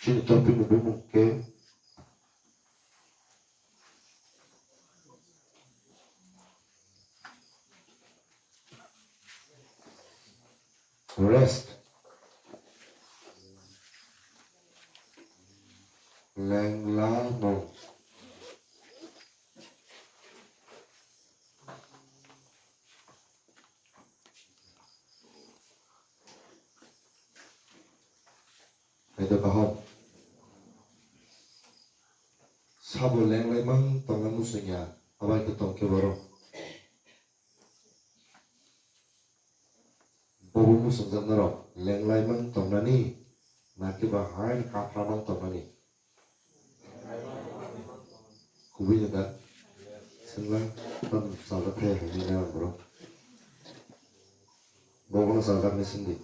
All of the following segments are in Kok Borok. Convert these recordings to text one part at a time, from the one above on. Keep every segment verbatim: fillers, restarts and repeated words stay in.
Chini topic ni bumung khe rest. Lenglamung. Kaitor kaham. Sabo lenglai mang tongna muchungya, abai khe tong khe borok. Bobo muchungjaknarok lenglai mang tongnani, na khe ba haino kaphra mang tongnani? Kubui no da? Sengla, tam salda thai hai ni na bro. Bobo no salda ni sindi.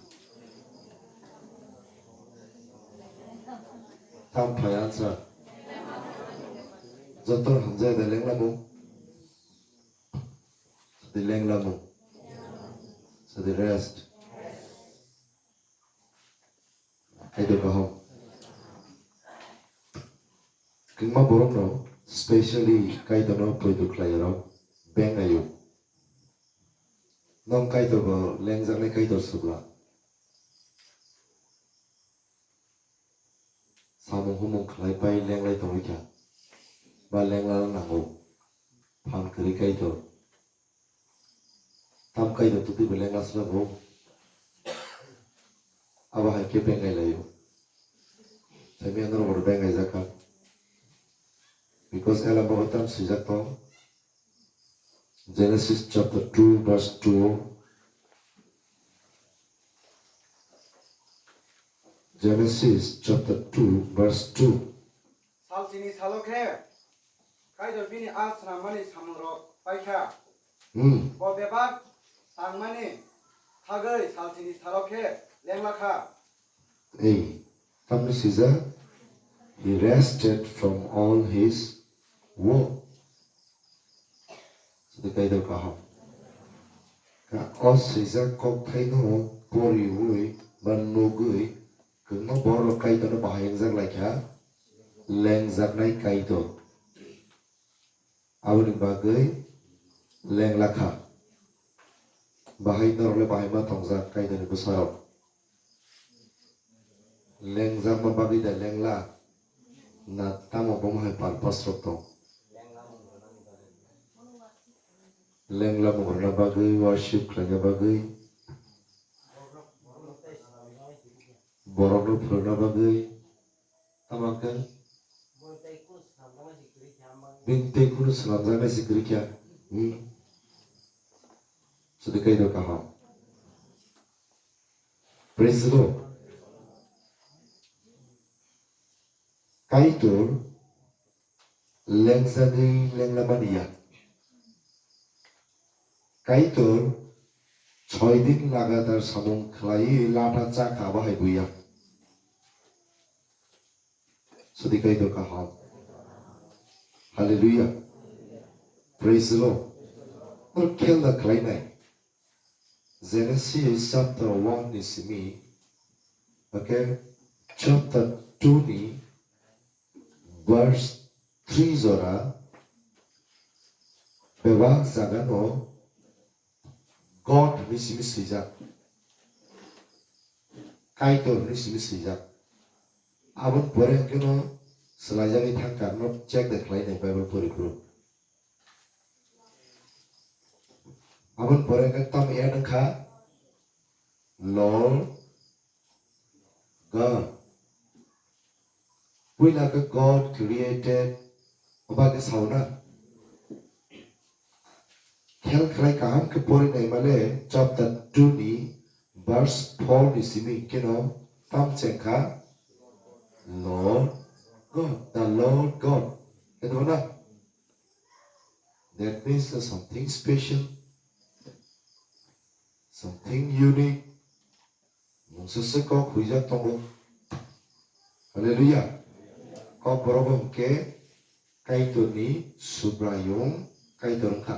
Tam phai answer. Joto hamjai da lengla mo. Sadi lengla mo. Sadi rest. Kaitor kaham. Kwbangma borokno, specially Kaitorno poito khlaiyarok, beng ayo. Nwng Kaitor bo lengjaknai Kaitor swbla. Samung humung khlai pai lenglai tongwi kha. Ba lengla nango. Phan kwrwi Kaitor. Tam Kaitor twtwi bo lengla sla bo. Abo hai khe bengai laio. Tei mia norok bo bengai jakha. Because ela bo tam swijak tong. Genesis chapter two verse two. Genesis chapter two verse two. Salchini salo khe Kaitor bini a swnammani samungrok pai kha. Hmm. Bo bebak tangmani thagwi salchini salo khe lengla kha. Ei, tamni sijak, he rested from all his work. Sadi Kaitor kaham. Ka o swijak kokthaino poriwi ba nugwi kwbangma borok Kaitorno bahai wngjak lai kha, lengjaknai Kaitor. Aboni bagwi lengla kha. Bahai norok le bahai ma tongjak Kaitorni bwsarok. Lengjakma bagwi da lengla? Na tamo bomo hai purpose rok tong? Lengla mung rwna bagwi, worship khlaina bagwi, borokno phwrwngna bagwi, tamo khe bini tei kunu swnamjaknai se kwrwi kha. Hmm. Sadi Kaitor kaham. Praise the Lord. Kaitor lengjagwi lengla mani ya. Kaitor choi din lagatar samung khlaiwi latha chakha, abo hai buya. Sadi Kaitor kaham. Hallelujah. Praise the Lord. Nor khel da khlainai. Genesis chapter one ni simi, okay, chapter two ni verse three jora bebak jaga no God hwnwi simi swijak, Kaitor hwnwi simi swijak. Aboni pore hwnkhe no swlaijagwi thangkha, no check de khlainai Bible pori phuru. Aboni pore hwnkhe tamo add wngkha, Lord God. Puila khe God created, oba khe sauna. Khel khlai kaham khe pori nai male chapter two ni verse four ni simi keno tam chengkha, Lord God, the Lord God. Khe na? That means that something special, something unique. Mungsa se kok huijak tongo. Hallelujah. Kok borok hwnkhe Kaitorni Subraiyung Kaitor wngkha.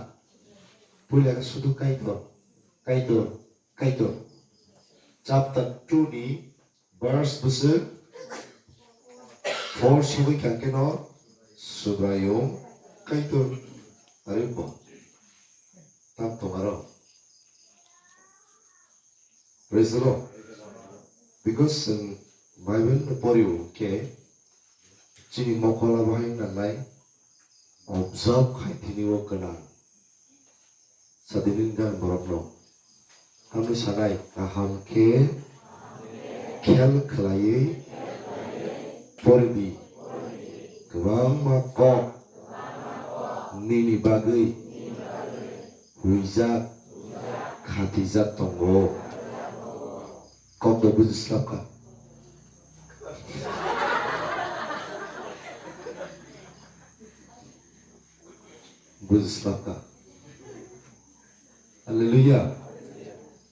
Puila khe sudu Kaitor, Kaitor, Kaitor. Chapter two ni verse bwswk Hor sogwi kha khe no Subraiyung Kaitor. Are bo. Tam tong aro. Praise the Lord. Because chwng Bible no pori o khe chini mokol abo hai nangnai observe khai tini o gwnang. Sadinin gan borok no. Tamni sanai kaham khe khel khlaiwi pori di. Kwbangma kok nini bagwi huijak, khatijak tongo. Kok do bujislap kha. Bujislap kha. Hallelujah.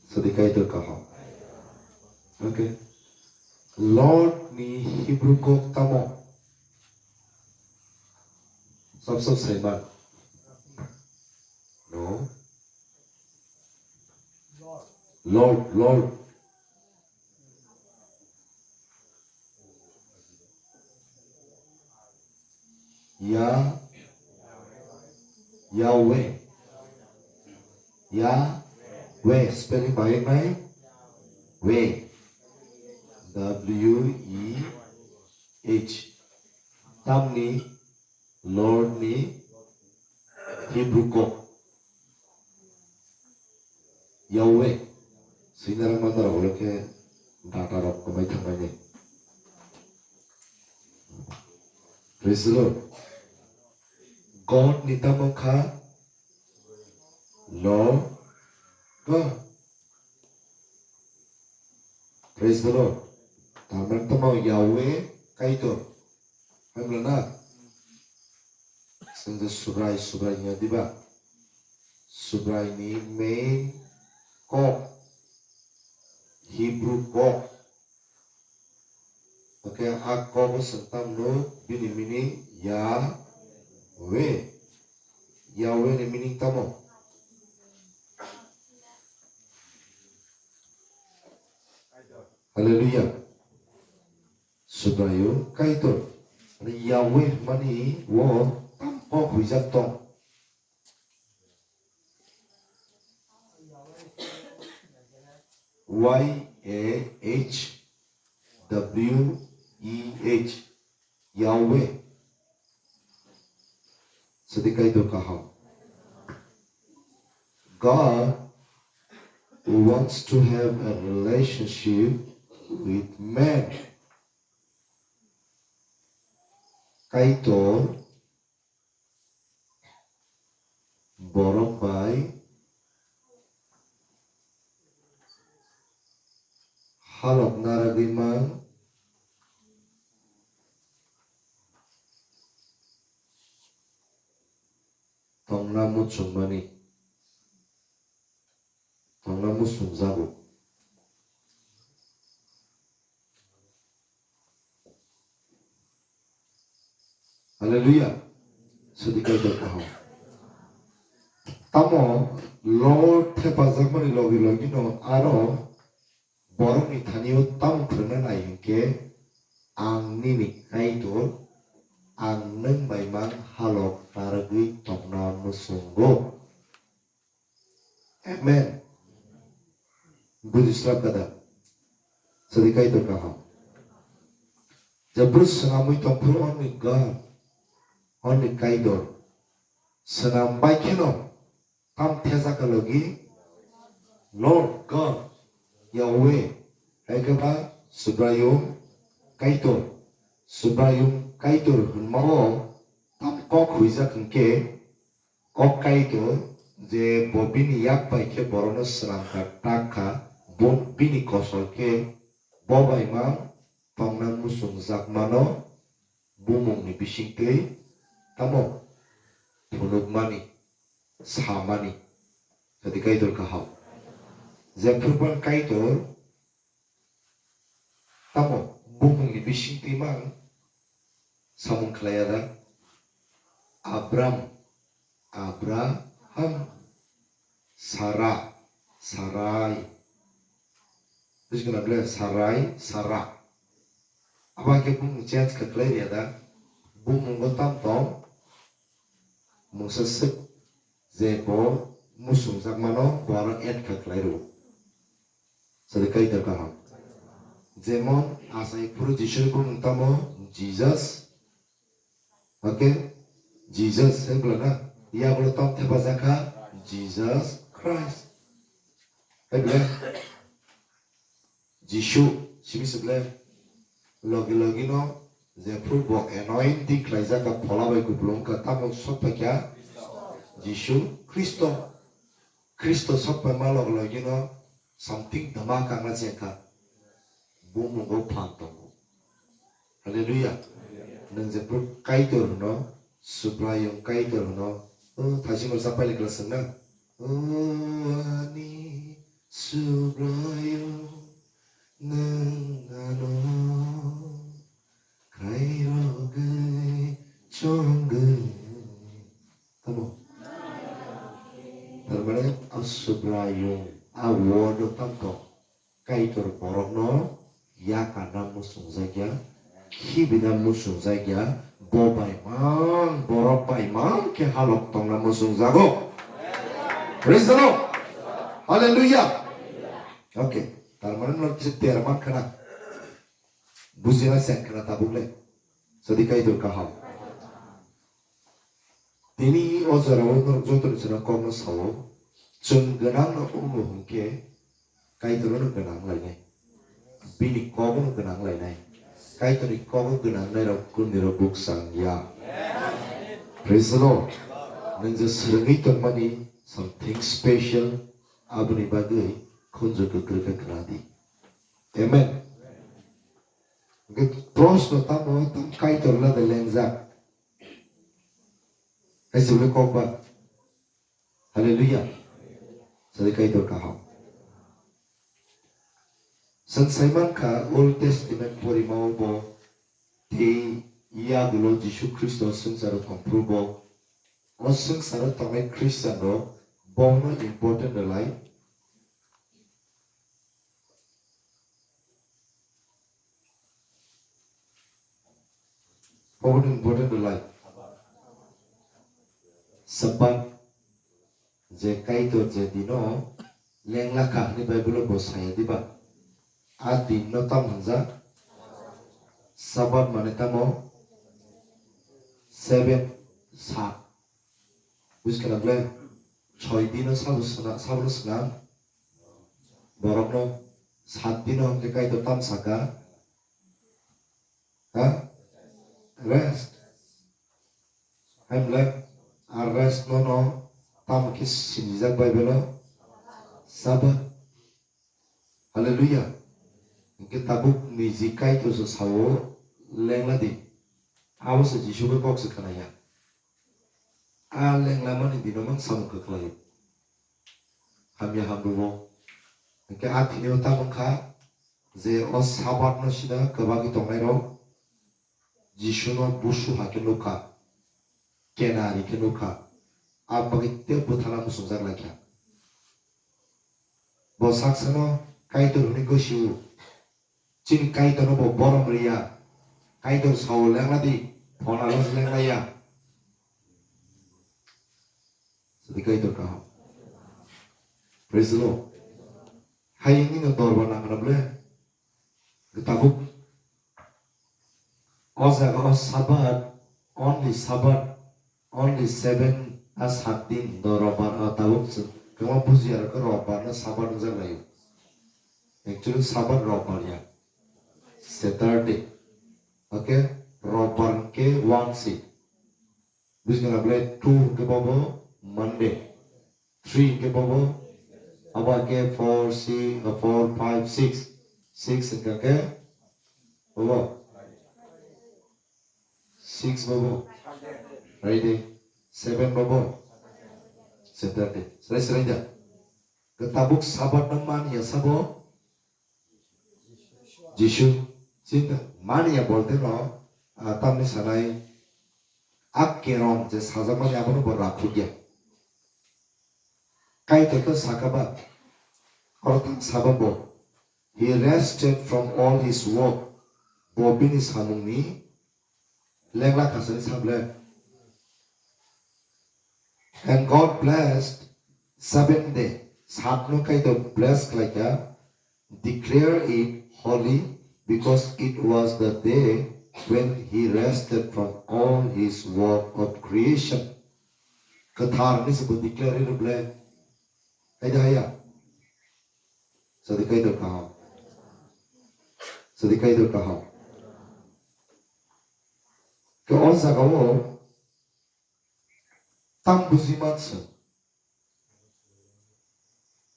Sadi Kaitor kaham. Okay. Lord ni Hebrew kok tamo? Sab sab saiman. No. Lord, Lord. Ya, Yahweh. Yahweh, spelling bai mai? Weh. W E H. Tamni Lord ni Hebrew kok. Yahweh. Sinarang mandarok holo khe data rok kwmai thangmani. Praise the Lord. God ni tamo kha Lord God. Praise the Lord. Tamar tamo Yahweh Kaitor. Hamla na? Sengde Subrai, Subrai nya diba? Subrai ni main kok, Hebrew kok. Okay, a kok o sengtam no bini meaning Yahweh. Yahweh ni meaning tamo? Hallelujah. Subraiyung Kaitor. Ani Yahweh mani wo tam kok huijak tong. Y A H W E H. Yahweh. Sadi Kaitor kaham. God wants to have a relationship with man. Kaitor borok bai halok naragwi mang tongna muchungmani, tongna muchungjago. Hallelujah. Sadi Kaitor kaham. Tamo Lord thepajakmani logi logi no aro borokni thani o tamo phwrwngna nai hinkhe, ang nini Kaitor, ang nwng bai mang halok narwgwi tongna muchungo. Amen. Bujislap kada. Sadi Kaitor kaham. Jephru swnamwi tongphuru oni God, oni Kaitor. Swnam bai kheno tam thesa kalogi Lord God, Yahweh, hai khe ba Subraiyung Kaitor. Subraiyung Kaitor hwnmao tam kok huijak hinkhe, kok Kaitor je bo bini yak bai khe borokno swnamkha, tak kha, bo bini kosol khe bo bai ma tongna muchungjakmano bumungni bisingtwi tamo phunukmani, samani, jadi Kaitor kaham. Jephru ban Kaitor tamo bumungni bisingtwi mang samung khlai ya da? Abram, Abraham, Sara, Sarai. Buji khe na ble? Sarai, Sara. Abo hai khe bumung change kha khlai rwya da? Bumungo tam tong mungsa swk je bo musungjakmano bo aro add kha khlai rwo. Sadi Kaitor kaham. Jemon achai phuru Jisuni bumung tamo Jesus. Okay? Jesus hai bwla na? Yagulo tam thepajak kha Jesus Christ. Hai bwla? Jisu, simi se bwle? Logi logi no jephru bo anointing khlaijak kha, phola bai kupulung kha, tamo sok phaikha? Jisu Khristo. Khristo sok paima logi logi no something dama kangna chengkha. Bumungo phan tongo. Hallelujah. Nwng jephru Kaitor hwno, Subraiyung Kaitor hwno, o thaisingno chapai ni kwlwng swngna? O ani Subraiyung, nwng ano khairogwi chongwi. Tamo? Tarmane o Subraiyung, a word o tamto. Kaitor borokno yakarna muchungjakya, khibina muchungjakya, bo bai mang, borok bai mang khe halok tongna muchungjago. Praise the Lord. Hallelujah. Okay, tar mane no kisa ter man khana. Bujina sen khana tabuk le. Sadi Kaitor kaham. Tini o jorao norok joto ni chwngno kokno sao, chwng gwnang no wngo hwnkhe Kaitor no gwnang lainai. Bini kok no gwnang lainai. Kaitor ni kok no gwnang nai rok kundui rok bukchang ya. Praise the Lord. Nwng je swrwngwi tongmani something special, aboni bagwi khunju kwkrwi khe khna di. Amen. Hwnkhe proshno tamo tam Kaitor lada lengjak. Hai se bwle kok ba. Hallelujah. Sadi Kaitor kaham. Chwng sai mankha Old Testament porimao bo tei yagulo Jisu Khristo swngcharo tongphuru bo. O swngcharo tongnai Christian rok bono important rwlai. Obo ni important rwlai. Sabbath, je Kaitor je dino lengla kha hwnwi Bible o bo saya diba? A din no tamo hwnjak? Sabbath mane tamo? Seven, sat. Buji khna bwle? Soi dino sabo swnam, sabo no swnam. Borokno sat dino hwnkhe Kaitor tam saka? Ha? Rest. Hai bwle? Ar rest no no tamo khe sinijak Bible o? Sabbath. Hallelujah. Hwnkhe tabuk niji Kaitor se sao lengla di. Abo se Jisu bai kok se khna ya. A lenglamani dino mang samung kwkhlai. Hamya hamrwo. Hwnkhe a thini o tamo wngkha je o Sabbath no sida kwbangwi tongnai rok Jisu no busu hai khe nukha, kenari khe nukha, a bagwi tei bwthana muchungjak lai kha. Bo saksano Kaitor hwnwi gosi-o. Chini Kaitorno bo borom rwya. Kaitor sao lengla di, phonalo lenglaiya. Sadi Kaitor kaham. Praise the Lord. Hai wngwi no dorbar nangna bwle. Tabuk o jaga o Sabbath, only Sabbath, only seven a sat din do robar o tabuk se kwma buji aro khe robar no Sabbath wngjak lai o. Actually Sabbath robar ya. Saturday. Okay? Robar ke one si. Buji kha na bwle two hwnkhe bobo Monday. Three hwnkhe bobo abo hwnkhe four, six, uh, four, five, six. Six hwnkhe bobo. Six bobo. Friday. Seven bobo. Saturday. Srai srai da. Tabuk Sabbath no mani ya sabo. Jisu, chini mani ya bolte no, ah, tamni sanai, a kerong je sajakmani abono bo rakhukya. Kaitor to sakaba, oro tang saba bo, he rested from all his work. Bo bini samungni lengla khasani sablem. And God blessed seventh day. Satno Kaitor bless khlaikha, declare it holy, because it was the day when he rested from all his work of creation. Kwthar ni se bo declare ri ruble. Hai da haya. Sadi Kaitor kaham. Sadi Kaitor kaham. Ke o jaga o tam buji manse.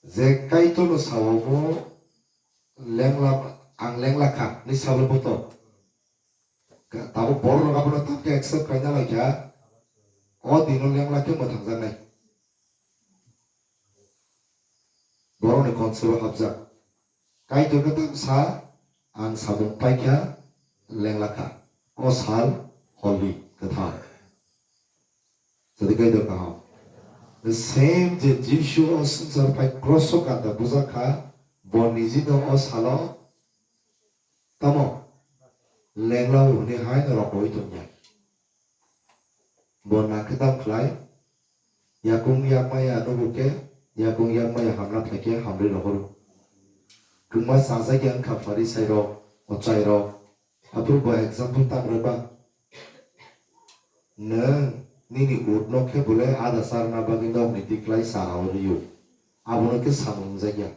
Je Kaitor no sawo mo lengla, ang lengla kha ni sabo boto. Ka-, tabo borok abono tam khe accept khaina lai kha. O dino lengla khe mwthangjaknai. Borokni concept o hapjak. Kaitor khe tam sa, ang samung paikha, lengla kha. O sal holy, kwthar. Jadi Kaitor kaham. The same je Jisu o swngchar pai cross o ganda bujak kha, bo niji no o salo tamo lengla o hwnwi hai no rokoi tongya. Bo nakhe tam khlai, yakung yakmaya nugo khe, yakung yakmaya hamna phaikhe hamrwi rohoro. Kwma chajak ya wngkha Pharisai rok, ochai rok. Aphuru bo example tam rwba. Nwng nini ut no khe bole ada charna bagwi nokni tiklai chara o rw-o. Abono khe samung wngjakya.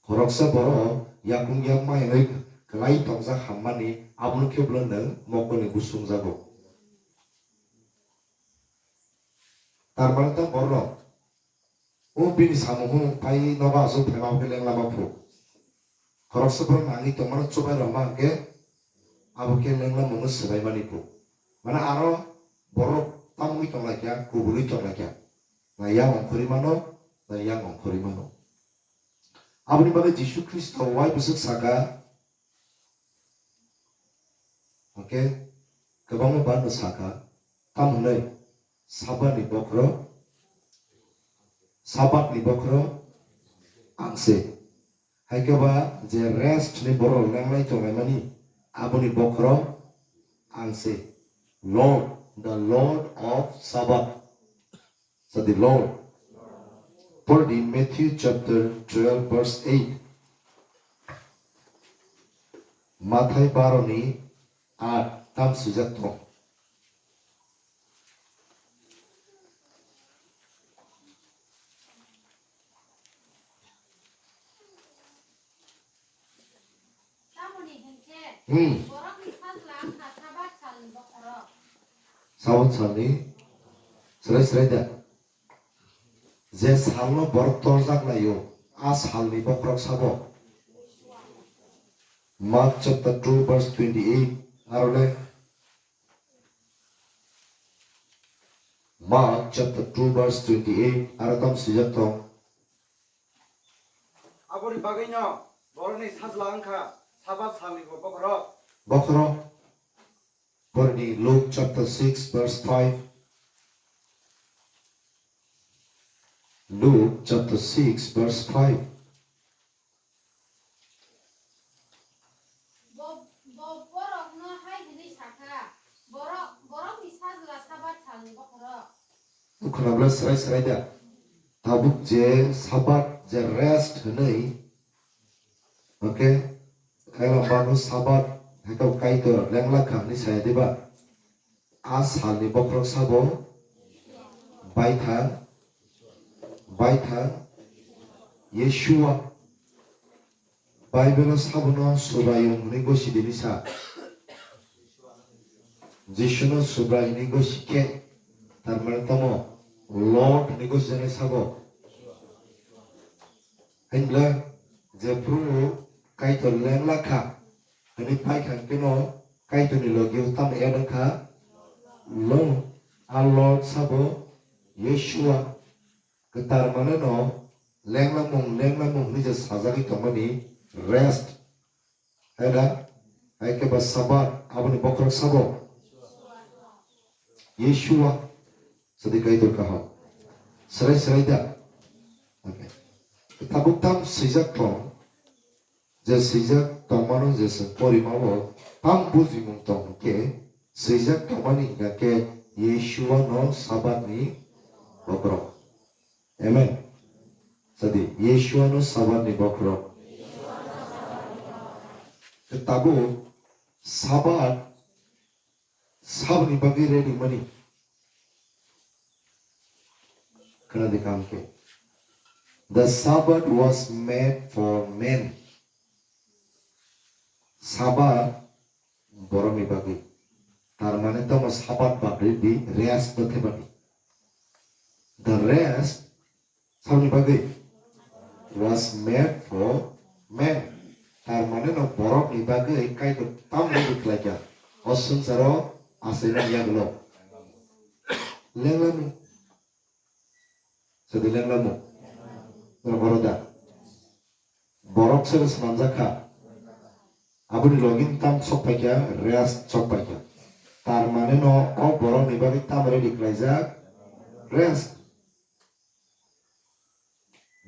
Khoroksa borok yakung yakmaya wngwi kwlai tongjak hammani, abono khe bole nwng mokoni bwswngjago. Tar mane tang borok o bini samung humung pai nogo aswk phaima hwnkhe lengla ma phu. Khoroksa borok nangwi tongmano chubai rwma hwnkhe abo khe lengla mungno swbaimani phu. Mane aro borok tamungwi tonglaikha, kubulwi tonglaikha. Na yang ongkhorwi mano, na yang ongkhorwi mano. Aboni bagwi Jisu Khristo wai bwswk saka, hwnkhe kwbangma barno saka, tamo hwnwi Sabatni bokhorok, Sabatni bokhorok ang se. Hai khe ba je rest ni borok lenglai tonglaimani, aboni bokhorok ang se. Lord, the Lord of Sabbath. So the Lord. Por di Matthew chapter twelve verse eight. Mathai baro ni aat tam swijak tongo. Tamoni hinkhe hmm. Borokni sajla wngkha Sabat salni bokhorok. Sabat salni srai srai da. Je salno borok torjak laio, a salni bokhorok sabo. Mark chapter two verse twenty-eight, aro le Mark chapter two verse twenty-eight, aro tam swijak tong. Aboni bagwino borokni sajla wngkha Sabat salni bo bokhorok. Bokhorok. Porni Luke chapter six verse five. Luke chapter six verse five. Bo, bo borokno hai hwnwi sa kha, "Borok, borokni sajla Sabat salni bokhorok." Khwnabla srai srai da. Tabuk je Sabat je rest hwnwi, okay? Kailampano Sabat hai kok Kaitor lenglakha hwnwi saya diba? A salni bokhorok sabo Baithang, Baithang Yeshua. Bible o sabono Subraiyung hwnwi gosi dini sa. Jisuno Subrai hwnwi gosi khe, tar mane tamo Lord hwnwi gosi jani sabo. Hainbla jephru Kaitor lenglakha hwnwi paikha hwnkhe no Kaitorni logi o tamo add wngkha? Lo, a Lord sabo Yeshua. Kwtal mane no lenglamung, lenglamung hwnwi je sajagwi tongmani rest. Hai da? Hai khe ba Sabat, aboni bokhorok sabo? Yeshua. Sadi Kaitor kaham. Srai srai da? Okay. Tabuk tam swijak tong. Je swijak tongmano je chwng porimao tam bujimung tong hwnkhe, swijak tongmani hwnkha khe Yeshua no Sabat ni bokhorok. Amen. Sadi, Yeshua no Sabat ni bokhorok. Tabuk Sabat saboni bagwi ready mani. Khwnadi kaham khe. The Sabbath was made for man. Sabat borokni bagwi. Tar mane tamo Sabat bagwi di rest no thepani. The rest Saboni bagwi was made for man. Tar mane no borok ni bagwi Kaitor tam ready khlaikha. O swngcharo achaina yagulo. Lenglamung. Sadi lenglamung. Norok oro da. Borok se swnamjak kha. Aboni login tam sok paikha, rest sok paikha. Tar mane no o borok ni bagwi tam ready khlaijak. Rest.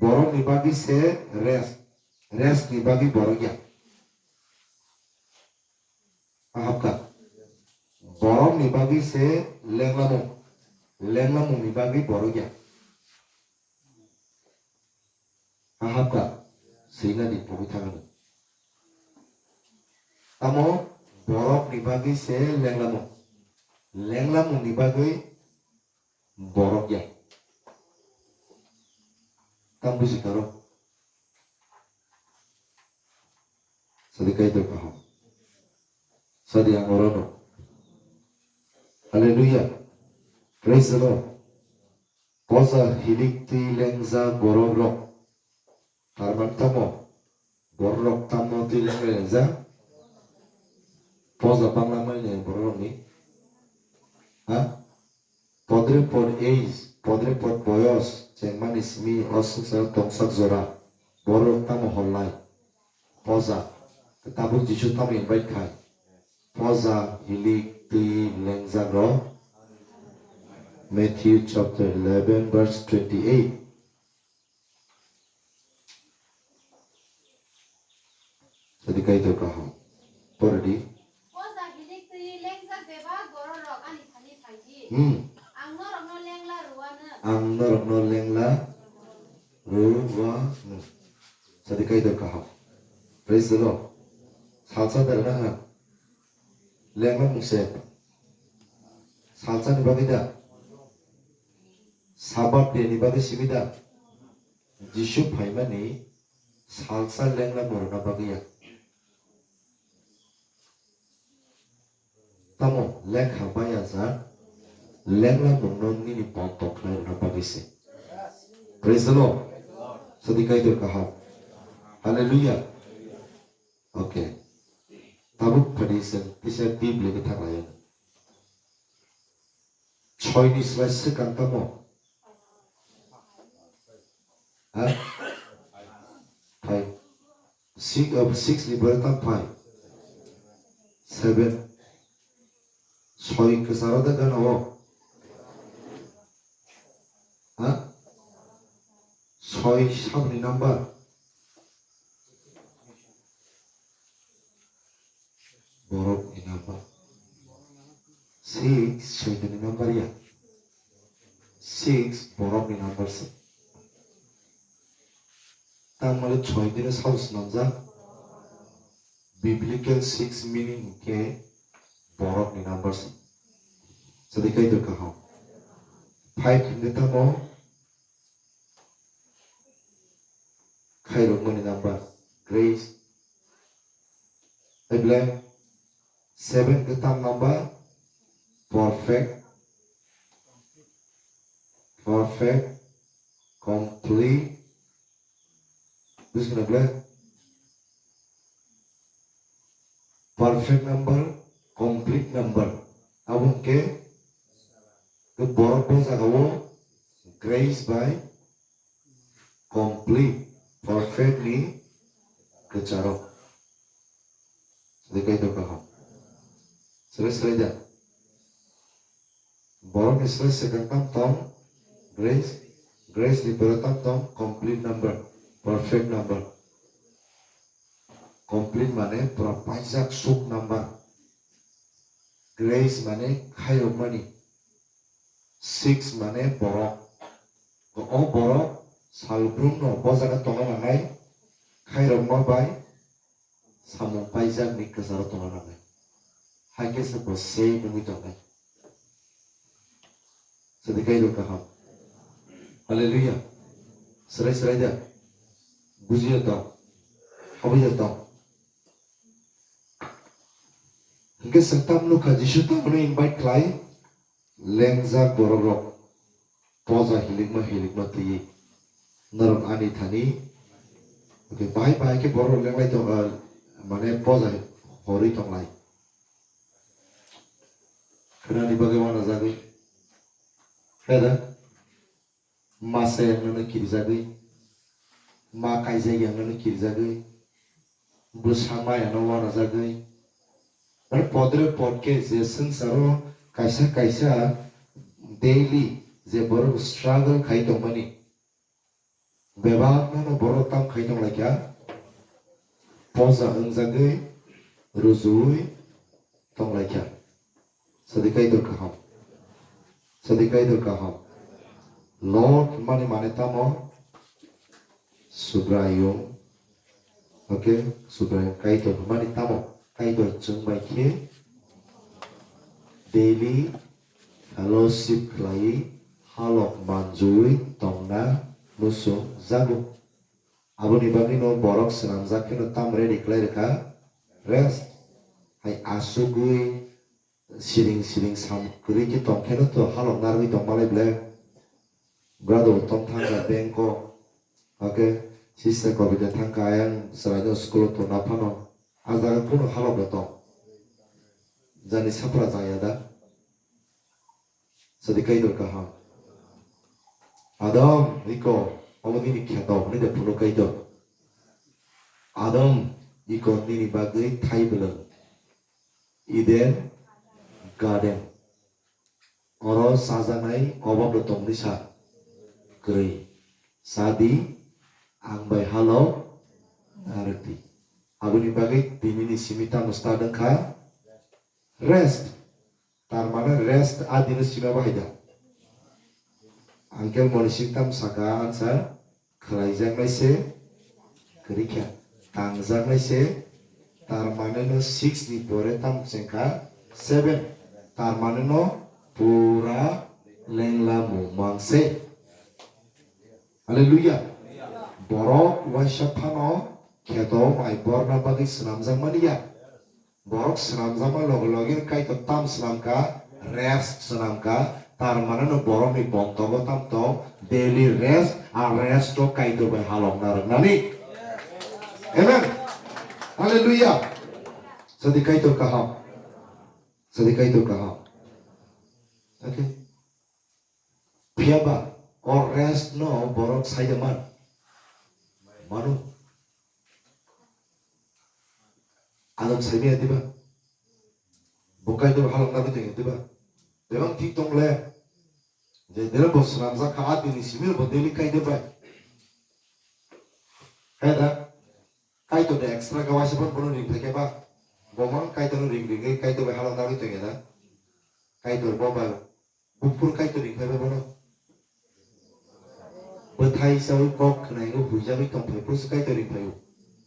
Borok ni bagwi se rest, rest ni bagwi borok ya. Ahapka. Borok ni bagwi se lenglamung, lenglamung ni bagwi borok ya. Ahapka. Sina di pogwi thangani. Tamo borok ni bagwi se lenglamung, lenglamung ni bagwi borok ya. Tam buji karo. Sadi Kaitor kaham. Sadi ang orono. Hallelujah. Praise the Lord. Poja hilik twi lengjak borok rok. Tar man tamo? Borok rok tamo twi leng lengjak? Poja bangla mani borok rok ni? Ha? Podre pod age, podre pod boyos, chengmani simi o swngcharo tongsak jora, borok tamo hor lai? Poja, tabuk Jisu tamo invite khai? Poja, hilik, twi, lengjak rok. Matthew chapter eleven, verse twenty-eight. Jadi Kaitor kaham. Pore di. Poja hilik twi lengjak bebak bororok ani thani phai di. Hmm. Ang norokno lengla rwano. Ang norokno lengla rwano. Jadi Kaitor kaham. Praise the Lord. Salsa dara na ha. Lengla mungse. Salsa ni bagwi da. Sabat day ni bagwi simi da. Jisu phaimani salsa lengla borokna bagwi ya. Tamo lekha baya ja lengla mungno nini pon tokhlai rwna bagwi se. Praise the Lord. Sadi Kaitor kaham. Hallelujah. Okay. Tabuk phadi se tisa Biblia ke thaklai. Choi ni slai swkang tamo? Ha? Five. Six, uh, six ni bwrwi tam five. Seven. Choi kwcharo da gana o? Ha? Choi sabni number? Borok ni number. Six, Soitan ni number ya. Six, borok ni number se. Tangmani Soitan ni sao swnamjak. Biblical six meaning ke borok ni number se. Sadi Kaitor kaham. Five hingke tamo? Khairokmani number, grace. Eble seven ke tam number, perfect, perfect, complete. Buji kena eble? Perfect number, complete number. Abo hwnkhe borok bo jaga o grace by complete, perfect ni kwcharo. Sadi Kaitor kaham. Srai srai da. Borok ni srai swkang tam tong grace, grace ni pore tam tong complete number, perfect number. Complete mane pura paijak suk number. Grace mane khairokmani. Six mane borok. O borok salbrumno bo jaga tongna nangnai, khairokma bai samung paijakni kwcharo tongna nangnai. Hai khe se bo save wngwi tongnai. Sadi kaitor kaham. Hallelujah. Srai srai da. Bujiya tong. Habuya tong. Hingke se tam nukha Jisu tamno invite khlai, lengjak borok rok poja hilikma hilikma twiwi norok ani thani. Oke, bahai bahai khe borok lenglai tong, ah, mane poja horwi tonglai. Khnani bagwi wanajagwi. Heda? Ma se ang nono kirijagwi, ma kaijak ang nono kirijagwi, bwsa maya no wanajagwi. Ar podre podke je swngcharo kaisa kaisa daily je borok struggle khai tongmani, bebak no borok tam khai tonglaikha, poja wngjagwi, rujuwi tonglaikha. Sadi kaitor kaham. Sadi kaitor kaham. Lord mani mane tamo? Subraiyung. Okay, Subraiyung kaitor mani tamo? Kaitor chwng bai khe daily fellowship khlai halok manjui tongna muchung jago. Aboni bagwi no borok swnamjak kheno tam ready khlai rwkha, rest. Hai asugwi siring siring sam kwrwi khe tong kheno to halok narwgwi tong malai ble. Brother Uttom thangkha Bangkok, okay, sister Kobita thangkha ayang chwraino school o tongna phano. A jaga kunu halok bo tong. Jani sapra jaya da. Sadi kaitor kaham. Adam, iko, obo nini kheto, hwnwi de phunuk kaitor. Adam, iko nini bagwi thai bwlwng. Eden Garden. Oro chajaknai obab bo tongmani sa kwrwi. Chadi, ang bai halo narwkdi. Aboni bagwi tinini simi tamo start wngkha rest. Tar mane rest a dino sima bahai da. Angkel moni singtam saka ansa khlaijaknai se kwrwi kha, tangjaknai se, tar mane no six ni pore tamo chengkha seven, tar mane no pura lengla mungmang se. Hallelujah. Borok waisa phano kheto mai borna bagwi swnamjakmani ya. Borok swnamjakma loge loge Kaitor tam swnamkha, rest swnamkha, tar mane no borokni bongtogo tamto daily rest, a rest o Kaitor bai halokna rwngnani. Amen. Hallelujah. Sadi Kaitor kaham. Sadi Kaitor kaham. Okay. Phiya ba o rest no borok saida man. Manu. Adam saimaya diba? Bo Kaitor halok nagwi tongya diba? Bebak thik tong le. Je dere bo swnamjak kha, a dini simi bo daily Kaitor bai. Hai da? Kaitor de extra ga waisa phan bono ring phai khe ba? Bo man Kaitor no ring ring Kaitor bai halok nagwi tongya da? Kaitor bo bai Buphuru Kaitor ring phai bai bono. Bwthai chawi kok khwnai wngwi huijagwi tong phai phuru se Kaitor ring phai o.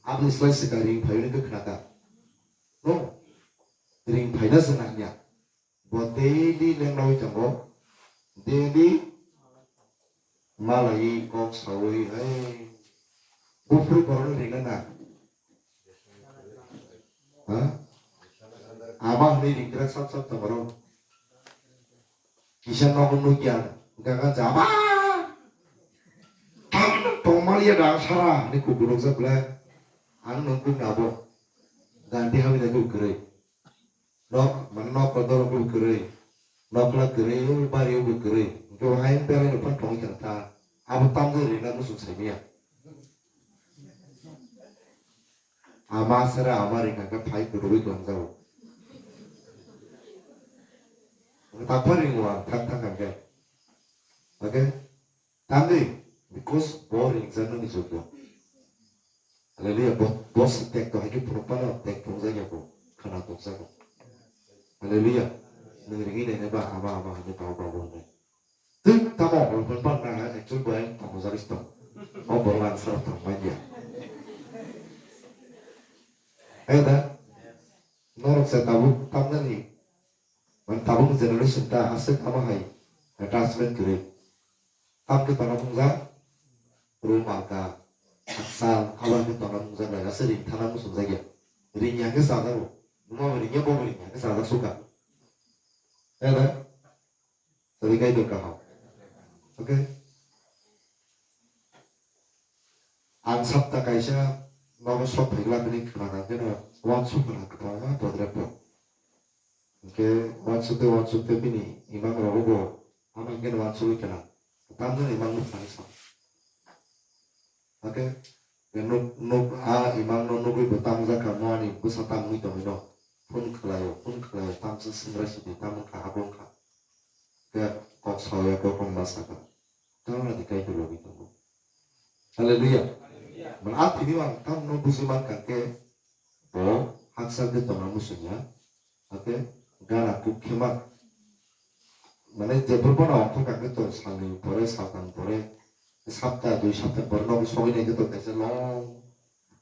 Aboni slai swkang ring phai o hwnwi khe khna kha. No. Ring phai na se nangya. Bo daily lengnawi tongo. Daily malaiwi kok sawi hai. Buphuru borokno ring na na. Ha? Ama hwnwi ring krak sap sap tongo. Kisa nogo nukya, hwnkha kha jaba. Tong, tongmaliya da sara, hwnwi kukurukjak le. Ang nung kuk nabo. Gandhi hamya khe kwrwi. Nok, mane nok kotor khe kwrwi. Nokla kwrwi, o bari o kwrwi. Hwnkhe o hai berai rok phano tongwi kha ta. Abo tamjani rina muchung saimaya. Ama sara ama ringkha khe phai kuturwi tongjago. Tapha ringo ang thang thang khe. Okay? Tamni, because bo ringjaknani jotto. Hallelujah. Bo, bo Tek to hai khe phunuk phano tek phunuk jak ya bo, khwna tok jago. Hallelujah. Nwng ringwi nainai ba hama hama hinwi tamo babu hinwi. Twi tamo hol hol ban na actual bo ang tamo jaris tong. O borok ang sarok tong manya. Ai da. Norok se tabuk tamnani. Man tabuk generation ta aswk tamo hai attachment kwrwi. Tam khe tongna mungja, rum alka, aksal, abo hai khe tongna mungja lai, ase ring thana muchung jakya. Ring ya khe chajago. Numa bo ring ya, bo bo ring ya khe chajak suka. Eda? Sadi kai do kaham. Okay? Ang sapta kaisa nogo sok phaikla bini khna nang khe no, wan suk khna kwbangma bodre po. Hingke wansukte wansukte bini imang rogo bo, amo hingke no wansugwi kana. Tamjani imang nuk thani sa. Hake, nuk, nuk, a imang no nugwi bo tamjak kha, mo ani bwsa tamwi tongwi no. Phone khlaio, phone khlaio, tamsa singra sidi, tamung kha, abung kha. Ke kok saoya, kok wng ma saka. Tamoni kaitor logi tongo. Hallelujah. Hallelujah. Mane a thini ang tamno buji man kha khe bo haksa khe tongna muchung ya. Hake gana kuk khe ma. Mane jephru bono ongkhor kha khe to salni pore, saltang pore, sapta, dui sapta pore nogo sogwi nai khe to kaisa long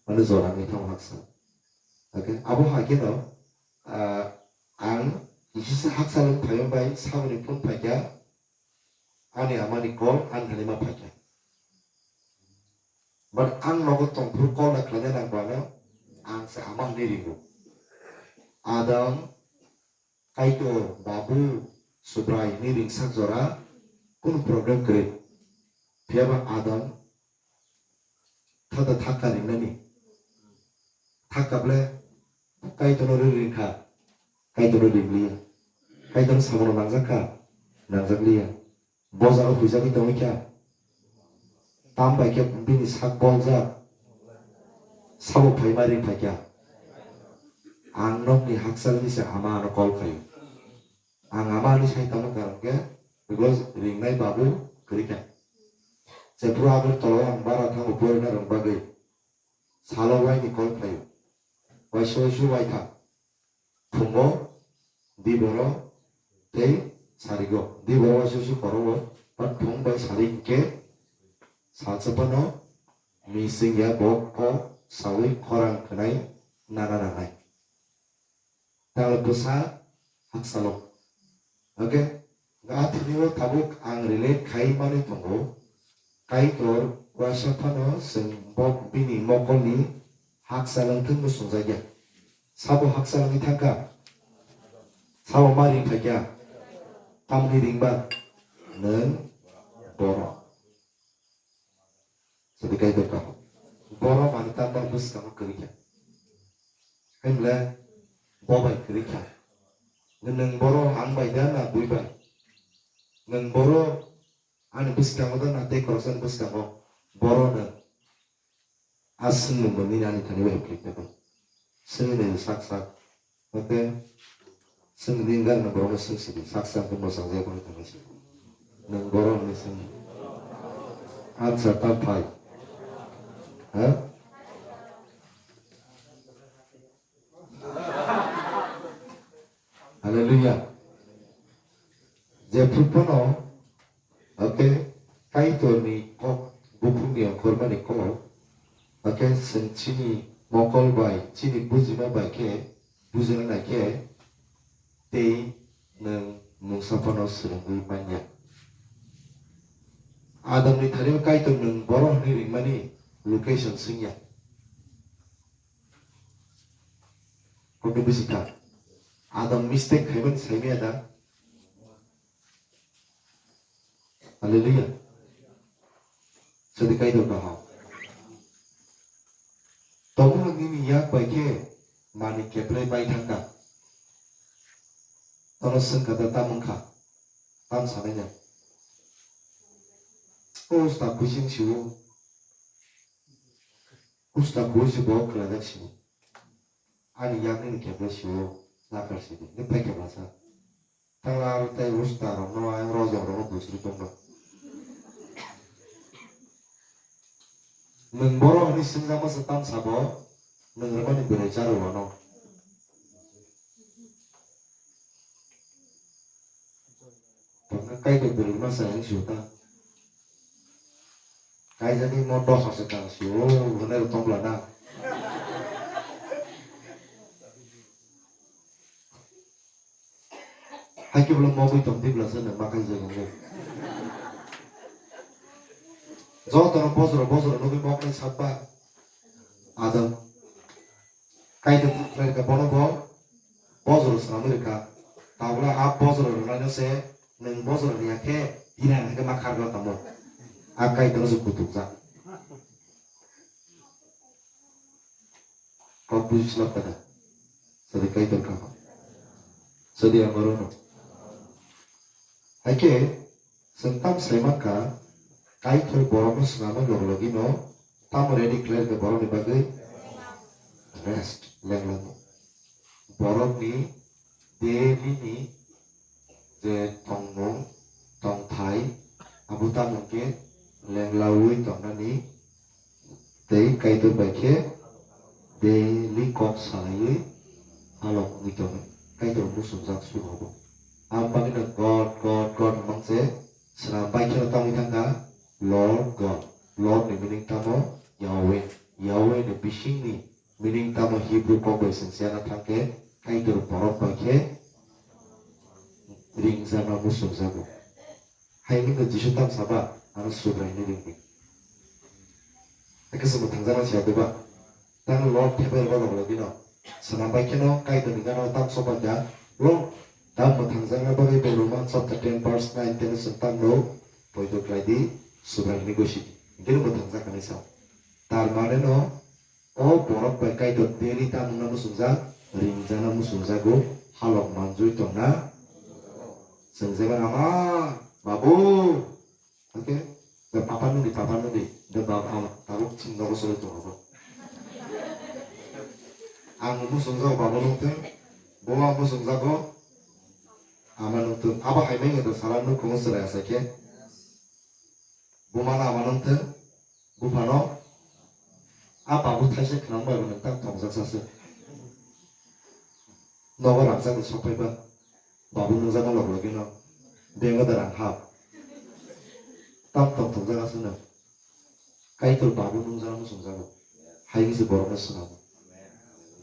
mane jora wngwi thango haksa. Hake abo hai khe no, ah, ang kisa haksa wng phaio bai saboni phone phaikha. Ani amani call, ani thani ma phaikha. But ang nogo tongphuru call na khlaina nang bano, ang se ama hinwi ringo. Adam, Kaitor, Babu, Subrai hinwi ringsak jora, kunu problem kwrwi. Phiyaba Adam, thata thakka ringnani. Thakka ble, Kaitorno ri ringkha, Kaitorno ringliya. Kaitorno samono nangjakha, nangjakliya. Bo jaga huijagwi tongwi kha. Tam bai khe bini sak boljak. Sabo phaima ring phaikha. Ang nokni hakchalni se ama ano call khaio. Ang ama ani sai tamo karon khe, because ringnai babu kwrwi kha. Jephru Agartala o ang bara thango porina rwng bagwi. Salo waini call khlaio. Waisa waisa waitham. Phungo, diboro, tei sarigo. Diboro waisa waisa korogo, but phung bai sari hinkhe salsa phano mising ya bo kok sawi khorang khnai nana nanai. Talo bwsa hakchalo. Okay? A thini o tabuk ang relate khai manwi tongo. Kaitor waisa phano chwng bo bini mokolni hakchal wngthwng bo chwngjakya. Sabo hakchal wngwi thangkha? Sabo ma ring phaikha? Tamni ringba? Nwng borok. Sadi kaitor kaham. Borok ani tambar bwskango kwrwi kha. Himle bo bai kwrwi kha. Nwng borok ang bai da na bui bai? Nwng borok ani bwskango da na tei khoroksa ni bwskango? Borok nwng. A swngmung bo nini ani thani bai kwrwi kha. Swngwi nai sak sak. Oke. Swngdi wngkha, nwng borokno swng sidi, sak sak wngkha, mwchang jai phano tongwi sidi. Nwng borok hwnwi swng. Acha, ta phai. Ha? Hallelujah. Jephru phano, oke, Kaitorni kok, bukhukni ongkhormani kok, oke, chwng chini mokol bai, chini bujima bai khe, bujina nai khe, tei nwng mungsa phano swrwngwi manya. Adamni thani Kaitor nwng borok hwnwi ringmani location swngya. Kok bisi kha. Adam mistake khaimani saimaya da? Hallelujah. Sadi Kaitor kaham. Tongo nini yak bai khe mani keplai bai thangkha. Tono swngkha da, tam wngkha? Tam sanai ya. Usta kuising siwo. Usta kuising bo khlajak siwo. Ani yakni ni kebla sio nakar sidi. Ni pai kebla sa. Tangla aro tei usta rok no ayang rojak rok no busri tongba. Nwng borok hwnwi swngjak masa tam sabo, Nwng rwmani bwrwi cha rw wano. Tongkha Kaitor bwrwi ma sa yang su ta. Kaijani mo dos ase ta su, o, hwnwi rw tong bla na. Hai khe bwlai mogwi tong tibla se nwng ma khaijak wngo. Jotono bosoro bosoro nugwi moknai sakba. Adam. Kaitor khlai rwkha bono bo bosoro swnamwi rwkha. Tabukla a bosoro rwnaino se nwng bosoro rwya khe ira hwnkhe ma kharna tamo. A Kaitorno se kutukjak. Kok buji swlak kada. Sadi Kaitor kha. Sadi ang orono. Hai khe, chwng tam sai mankha, Kaitor borokno swnamwi log logino tamo ready khlai rwkha borokni bagwi? Rest, lenglamung. Borokni daily ni je tongmung, tongthai, abo tamo khe lenglaui tongnani tei Kaitor bai khe daily kok salaiwi halok wngwi tongo. Kaitor muchungjak surogo. Ang bagwino God, God, God hwnmang se swnam bai kheno tamo wngwi thangkha Lord God. Lord ni meaning tamo Yahweh. Yahweh ni bisingni meaning tamo Hebrew kok bai sengsiana thangkhe Kaitor borok bai khe ringjakna muchungjago. Hai hwnwi Jisu tamo saba, ano Subraiyungni ringdi. Hakhe se mwthangjakna siya diba? Tamo Lord thepai rwma logino. Swnam bai kheno Kaitorni gana tamo soba kha. Lord, tamo mwthangjakna bagwi bo Roman chapter ten verse nine ten se tamo poito khlai di, Subraiyungni gosi. Hingke mwthangjaknai sa. Tar mane no, o borok bai Kaitor daily tamo wngna muchungjak, ringjana muchungjago, halok manjui tongna. Chwng jeba ama, babu, okay? The papa nungdi, papa nungdi, the baba ama, tabuk chwng nogo sori tongo bo. Ang muchungjago babu nungthung, bo ang muchungjago ama nungthung. Abo hai manya da sala nukung chwrai asai khe. Buma lama nung thung, buphano a babu thaisa khwnang bai bo nwng tang thongjak sase. Nogo rangchak ni sok phaiba, babu nungjakma log logino bengo da rang hap. Tam tong thongjak aswk no. Kaitor babu nungjakma songjago. Hai se borokno swnamo.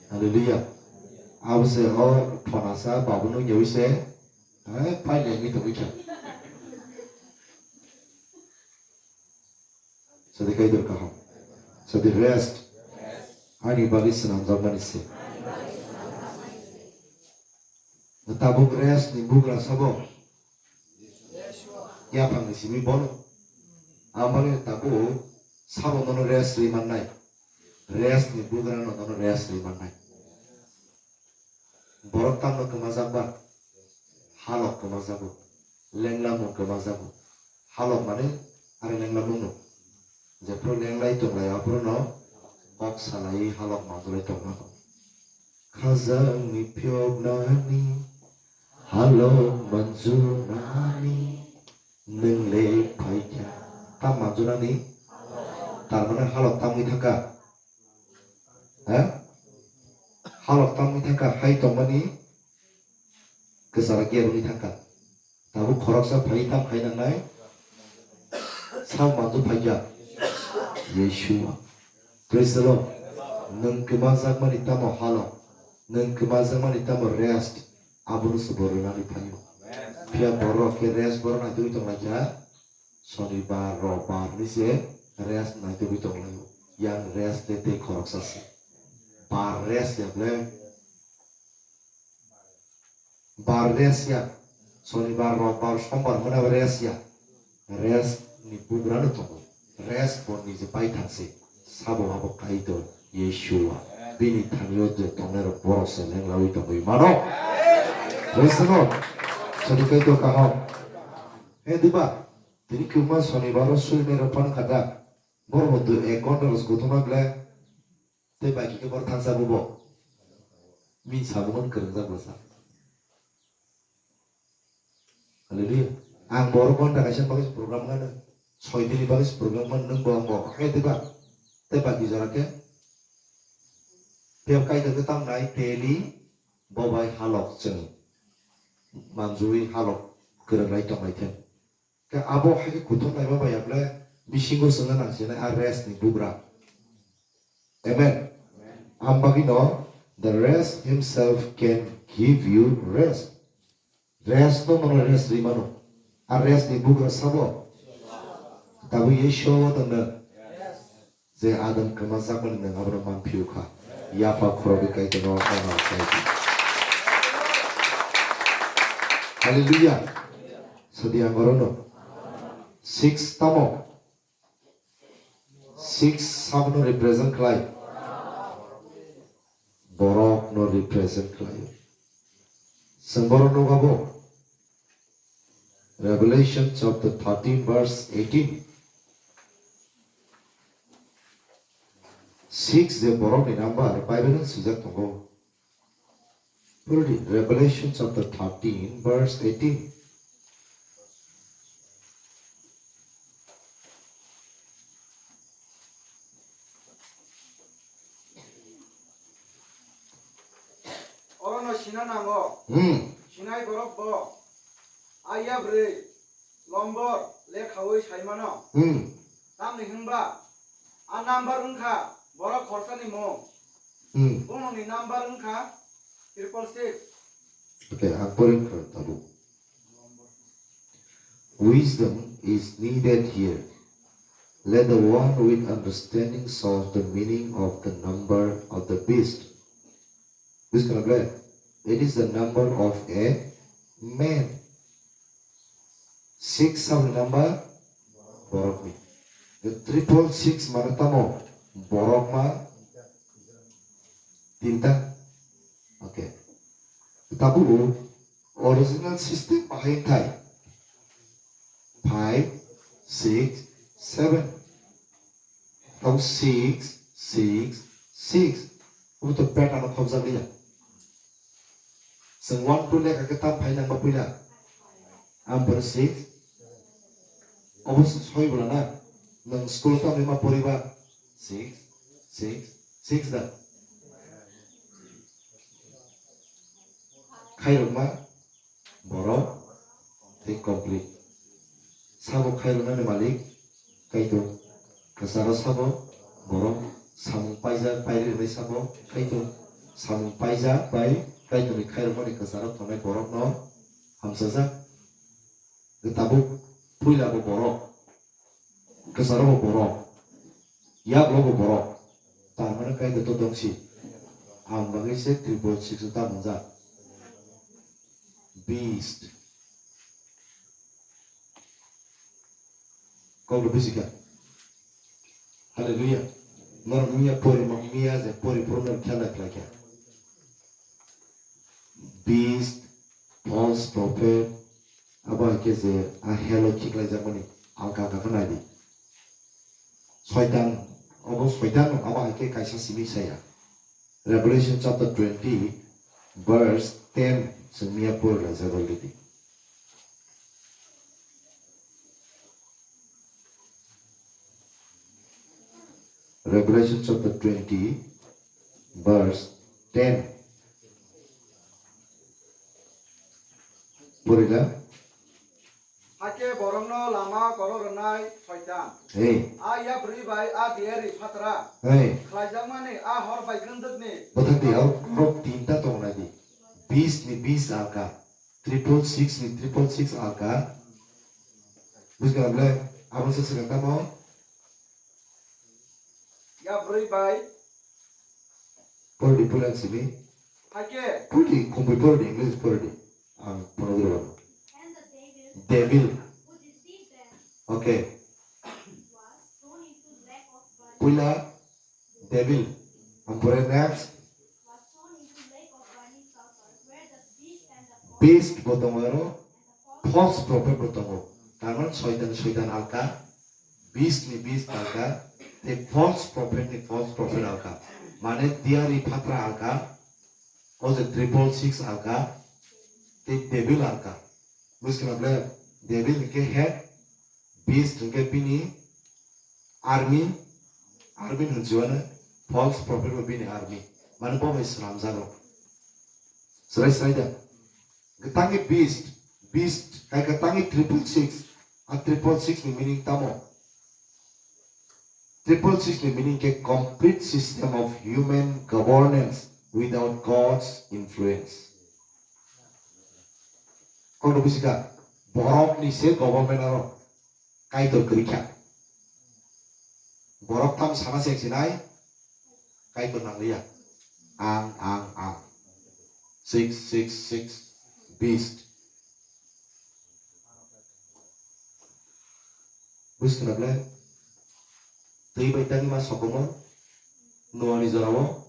Hallelujah. Abo se o phonasa babu nungyawi se. Hai, pai le mi tongwi kha. Sadi Kaitor kaham. Sadi rest. Ani bagwi swnamjakmani se. Tabuk rest ni bugra sabo. Yaphang ni simi bono. Ang bagwi tabuk sabo nono rest ri mannai. Rest ni bugra no nono rest ri mannai. Borok tamno kwmajak ba? Halok kwmajago. Lenglamung kwmajago. Halok mane are lenglamung no. Jephru lenglai tonglai aphuru no kok salai halok manjulai tongma. Khajangni phiyoknani halok manjunani nwng le phaikha. Tam manjunani? Tar mane halok tamwi thangkha. Ha? Halok tamwi thangkha hai tongmani kwchara kiyarwi thangkha. Tabuk khoroksa phai tam khai nangnai. Sak manjak phaikha. Yeshua. Praise the Lord. Nwng kwmajakmani tamo halok. Nwng kwmajakmani tamo rest. Abono se bo rwnani phaio. Phiya borok khe rest borok naitugwi tonglaikha. Sonibar, Robar ni se rest naitugwi tonglaio. Yang rest de tei khoroksa se. Bar rest ya ble. Bar rest ya. Sonibar, Robar, Sombar hwnba rest ya. Rest ni bugra no tongo. Rest bo ni je pai thang se. Sabo abo Kaitor Yeshua. Bini thani o je tongnai rok borok se lenglawi tongwi mano. Praise the Lord. Sadi Kaitor kaham. He diba? Tini kwbangma Sonibar o surinai rok phano kha da. Borok bo dui ek ghonta rok se kuthuma ble. Tei bai khe borok thangsa bo bo. Min samung kwrwngjak bwsa. Hallelujah. Ang borok ghonta kaisa bagwi se program gano. Soi dini bagwi se program gano nwng bo ang bo. Hai tei ba. Tei bai khe jora khe. Tei Kaitor khe tamo nai teli bo bai halok chwng manjui halok kwrwng lai tong lai thung. Khe abo hai khe kuthum naima bai ya ble bisingo chwngna nang sinai a rest ni bugra. Amen. Am bagwi no the rest himself can give you rest. Rest no mano rest ri mano. A rest ni bugra sabo. Tabuk Yeshua o tong nang. Je Adam kwma jakmani nwng abono man phiyokha. Yapha khorokgwi Kaitorno khorang khlai di. Hallelujah. Sadi ang orono. Six tamo. Six sabono represent khlai. Borokno represent khlai. Chwng borok nukgo bo. Revelation chapter thirteen verse eighteen. Six je borokni number Bible-o swijak tongo. Purdi Revelation chapter thirteen verse eighteen. Orono sina nango. Hmm. Sinai borok bo. Aya bwrwi lombor lekhawi saimano. Hmm. Tamni hwnba a number wngkha borok khorsani mung. Hmm. Bumungni number wngkha triple six. Okay, ang pore wngkha tabuk. Wisdom is needed here. Let the one with understanding solve the meaning of the number of the beast. Buji kha na ble? It is the number of a man. Six samni number borokni. The triple six mane tamo borok ma tinta. Okay. Tabuk original system bahai thai. Five, six, seven. Tong six, six, six. Obo to pattern o khobjak liya. Chwng one, two lekha khe tam phai nang ba puila. Ampore six. Obo soi bwla na. Nwng school o tamni ma poriba. Six, six, six da. Khairokma borok tei complete. Sabo khairoknani malik Kaitor. Kwcharo sabo borok samung paijak, pairwi rwnai sabo Kaitor. Samung paijak bai Kaitorni khairokmani kwcharo tongnai borokno hamchajak. Tabuk puila bo borok, kwcharo bo borok, yaklo bo borok, tar mane Kaitor to tongsi. Ang bagwi se triple six ta mwngjak. Beast. Kok rw bisi kha. Hallelujah. Norok miya pori, miya je pori poro norok khela khlai kha. Beast, false prophet, abo hai khe je a hell o khiklai jakmani alka alka khe nai di. Soitan, obo Soitan abo hai khe kaisa simi saya. Revelation chapter twenty, verse ten, chwng miya pori laijak already. Revelation chapter twenty, verse ten. Pori la. Hakhe borokno lama kolok rwnai Soitan. Hey. A yapri bai a diari phatra. Hey. Khlaijakmani a hor bai gwndwkni. Bwthakdi, aro borok tinta tongnai di. Bis ni bis alka. Triple six ni triple six alka. Bujkha ble, abo se swkang tamo? Yapri bai. Pordi pulan simi. Hakhe. Pordi, kumpui pordi, English pordi. Ang pordi. Devil. Okay. Puila devil. Ampore next. Beast bo tongo aro false prophet bo tongo. Tarman soitan, soitan alka. Beast ni beast alka. Tei false prophet ni false prophet alka. Mane diari phatra alka. O je triple six alka. Tei devil alka. Buskha na ble devil hwnkhe head. Beast hwnkhe bini army, army hwnjiwano false prophet bo bini army. Mane bo bai swnamjago. Srai srai da. Kwtangni beast, beast, hai kwtangni triple six, a triple six ni meaning tamo? Triple six ni meaning khe complete system of human governance without God's influence. Kono busikha, borok ni se government aro Kaitor kwrwi kha. Borok tam sana se sinai, Kaitor nangliya. Ang, ang, ang. Six six six beast. Buji khna ble? Twi bai tangwi ma sokomor, Noani jorao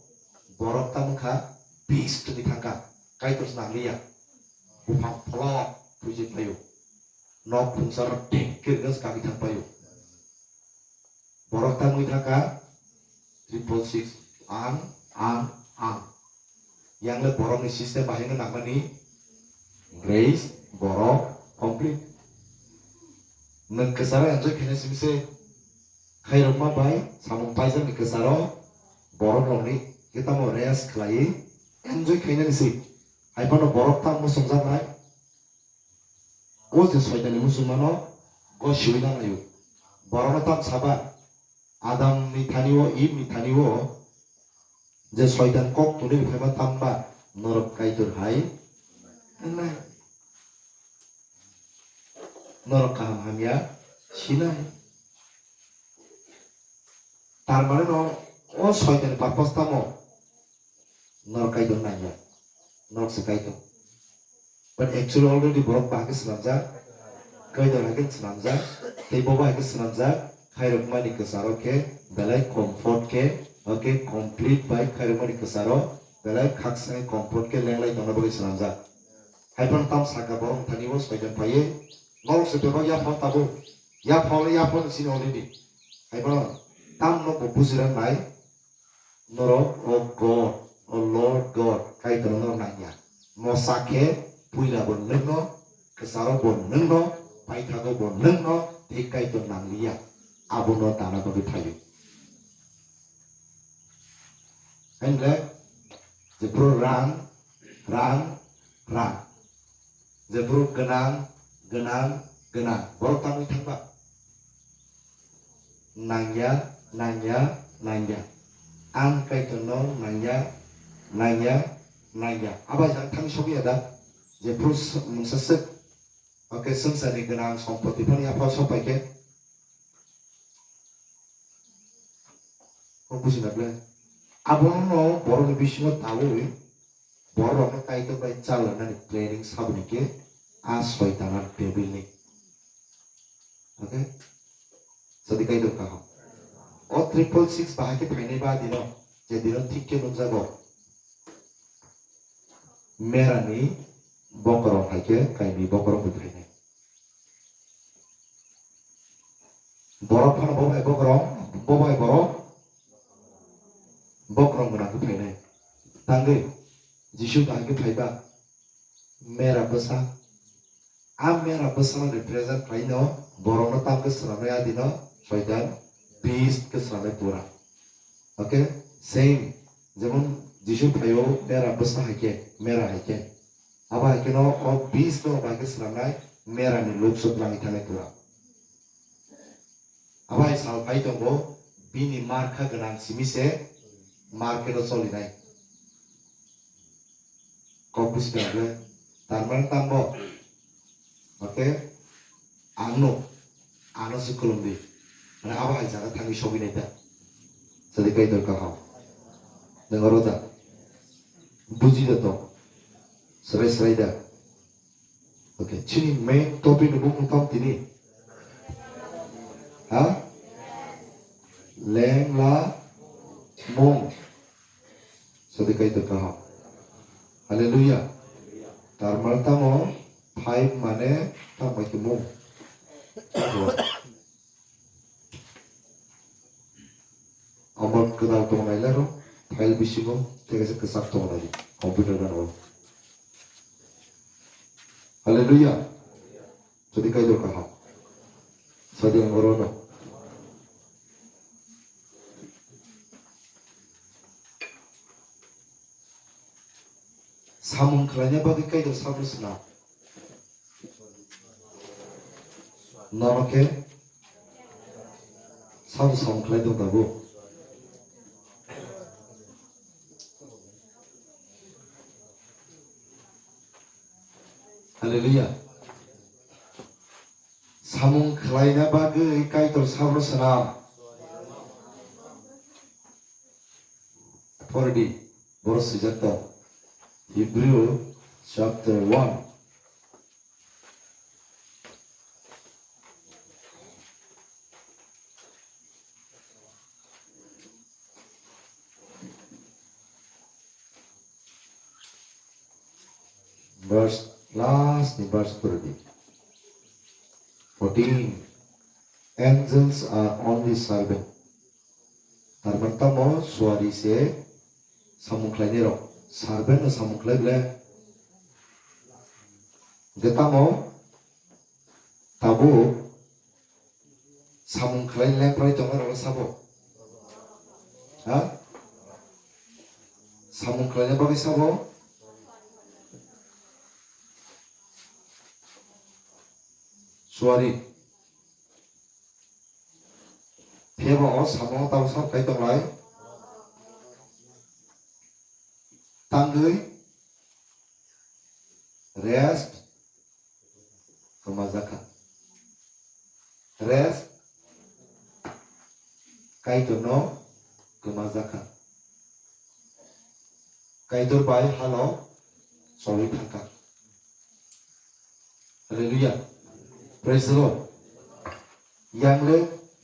borok tamo kha beast wngwi thangkha, Kaitor se nangliya. Buphang pholok phuijak phaio, nok khungsa rok thek khe rwgwi se kagwi thang phaio. Borok tamo wngwi thangkha triple six, ang, ang, ang. Yang le borok ni system bahai wngwi nangmani, grace, borok, complete. Nwng kwcharo enjoy khaina simi se khairokma bai samung paijakni kwcharo borok rokni khe tamo rest khlaiwi enjoy khainani se. Hai phano borok tamo muchungjaknai. O je Soitanni muchungmano gosiwi nanglaio. Borokno tam saba, Adamni thani-o, Eve-ni thani-o je Soitan kok twnwi phaima tamba norok Kaitor hai wngnai. Norok kaham hamya sinai. Tar mane no o Soitanni purpose tamo? Norok Kaitor nangya. Norok se Kaitor. But actually already borok bahai khe swnamjak. Kaitor hai khe swnamjak. Tei bo bahai khe swnamjak. Khairokmani kwcharo khe belai comfort khe, okay, complete bai khairokmani kwcharo belai khaksa comfort khe lenglai tongna bagwi swnamjak. Hai phano tam saka borok thani o Soitan phaiwi. Norok se bebak yaphang tabuk. Yaphang le yaphang sini already. Hai phano tam no bo bujiran nai. Norok, O God, O Lord God, Kaitor norok nangya. Mosa khe puila bo nwngno, kwcharo bo nwngno, paithago bo nwngno, tei Kaitor nangliya. Abono dana bagwi phaio. Hwnle, jephru rang, rang, rang. Jephru gwnang, gwnang, gwnang. Borok tangwi thangba? Nangya, nangya, nangya. Ang Kaitorno nangya, nangya, nangya. Abo hai jang thangwi sokya da? Jephru s-, mungsa swk. Okay, swngcharni gwnang sompoti phano yaphar sok pai khe. Kok buji na ble? Abono borokni bisingo tabwi borokno Kaitor bai chalanani planning saboni khe a Soitan ar Devilni. Okay? Sadi Kaitor kaham. O triple six bahai khe phainai ba dino, je dino thik khe nukjago. Merani bokorong hai khe kainwi bokorong bo phainai. Borok phano bo bai bokorong, bo bai borok bokorong gwnang khe phainai. Tangwi Jisu bahai khe phaiba mera bwsa. A mera bwsano represent khlaino borokno tamkhe swnamnai adino Soitan beast khe swnamnai pura. Okay? Same. Jemon Jisu phaio mera bwsa hai khe, mera hai khe. Abo hai kheno o beast no bai khe swnamnai merani luk suk nangwi thangnai pura. Abo hai sal phai tongo, bini mar kha gwnang simi se mar khe no cholinai. Kok buji kha ble, tar mane tamo? Okay? Ang no, ano se khulum di. Mane abo hai jaga thangwi sogwi nai da. Sadi Kaitor kaham. Nwng oro da? Buji da tong? Srai srai da? Okay, chini main topic ni bumung tamo tini? Ha? Lengla mung. Sadi Kaitor kaham. Hallelujah. Tar mane tamo five mane tamo khe mung. Omo kwtal tongnai laro, file bisingo tei kaisa kwchak tongnai computer gana o. Hallelujah. Sadi Kaitor kaham. Sadi ang oro no. Samung khlaina bagwi Kaitor sabo swnam. Nono khe sabo samung khlai tong tabuk. Hallelujah. Samung khlaina bagwi Kaitor sabo swnam. Pordi, borok swijak tong. Hebrew chapter one. Verse, last ni verse purdi. Fourteen. Angels are only servant. Tarman tamo suari se samung khlainai rok. Servant no samung khlai ble. Hwnkhe tamo tabuk samung khlai leprai tongnai rok sabo? Ha? Samung khlaina bagwi sabo? Suari. Phiyaba o samung tamo sabo khlai tonglai? Tangwi rest kwmajakha. Rest Kaitorno kwmajakha. Kaitor bai halo choli thangkha. Hallelujah. Praise the Lord. Yang le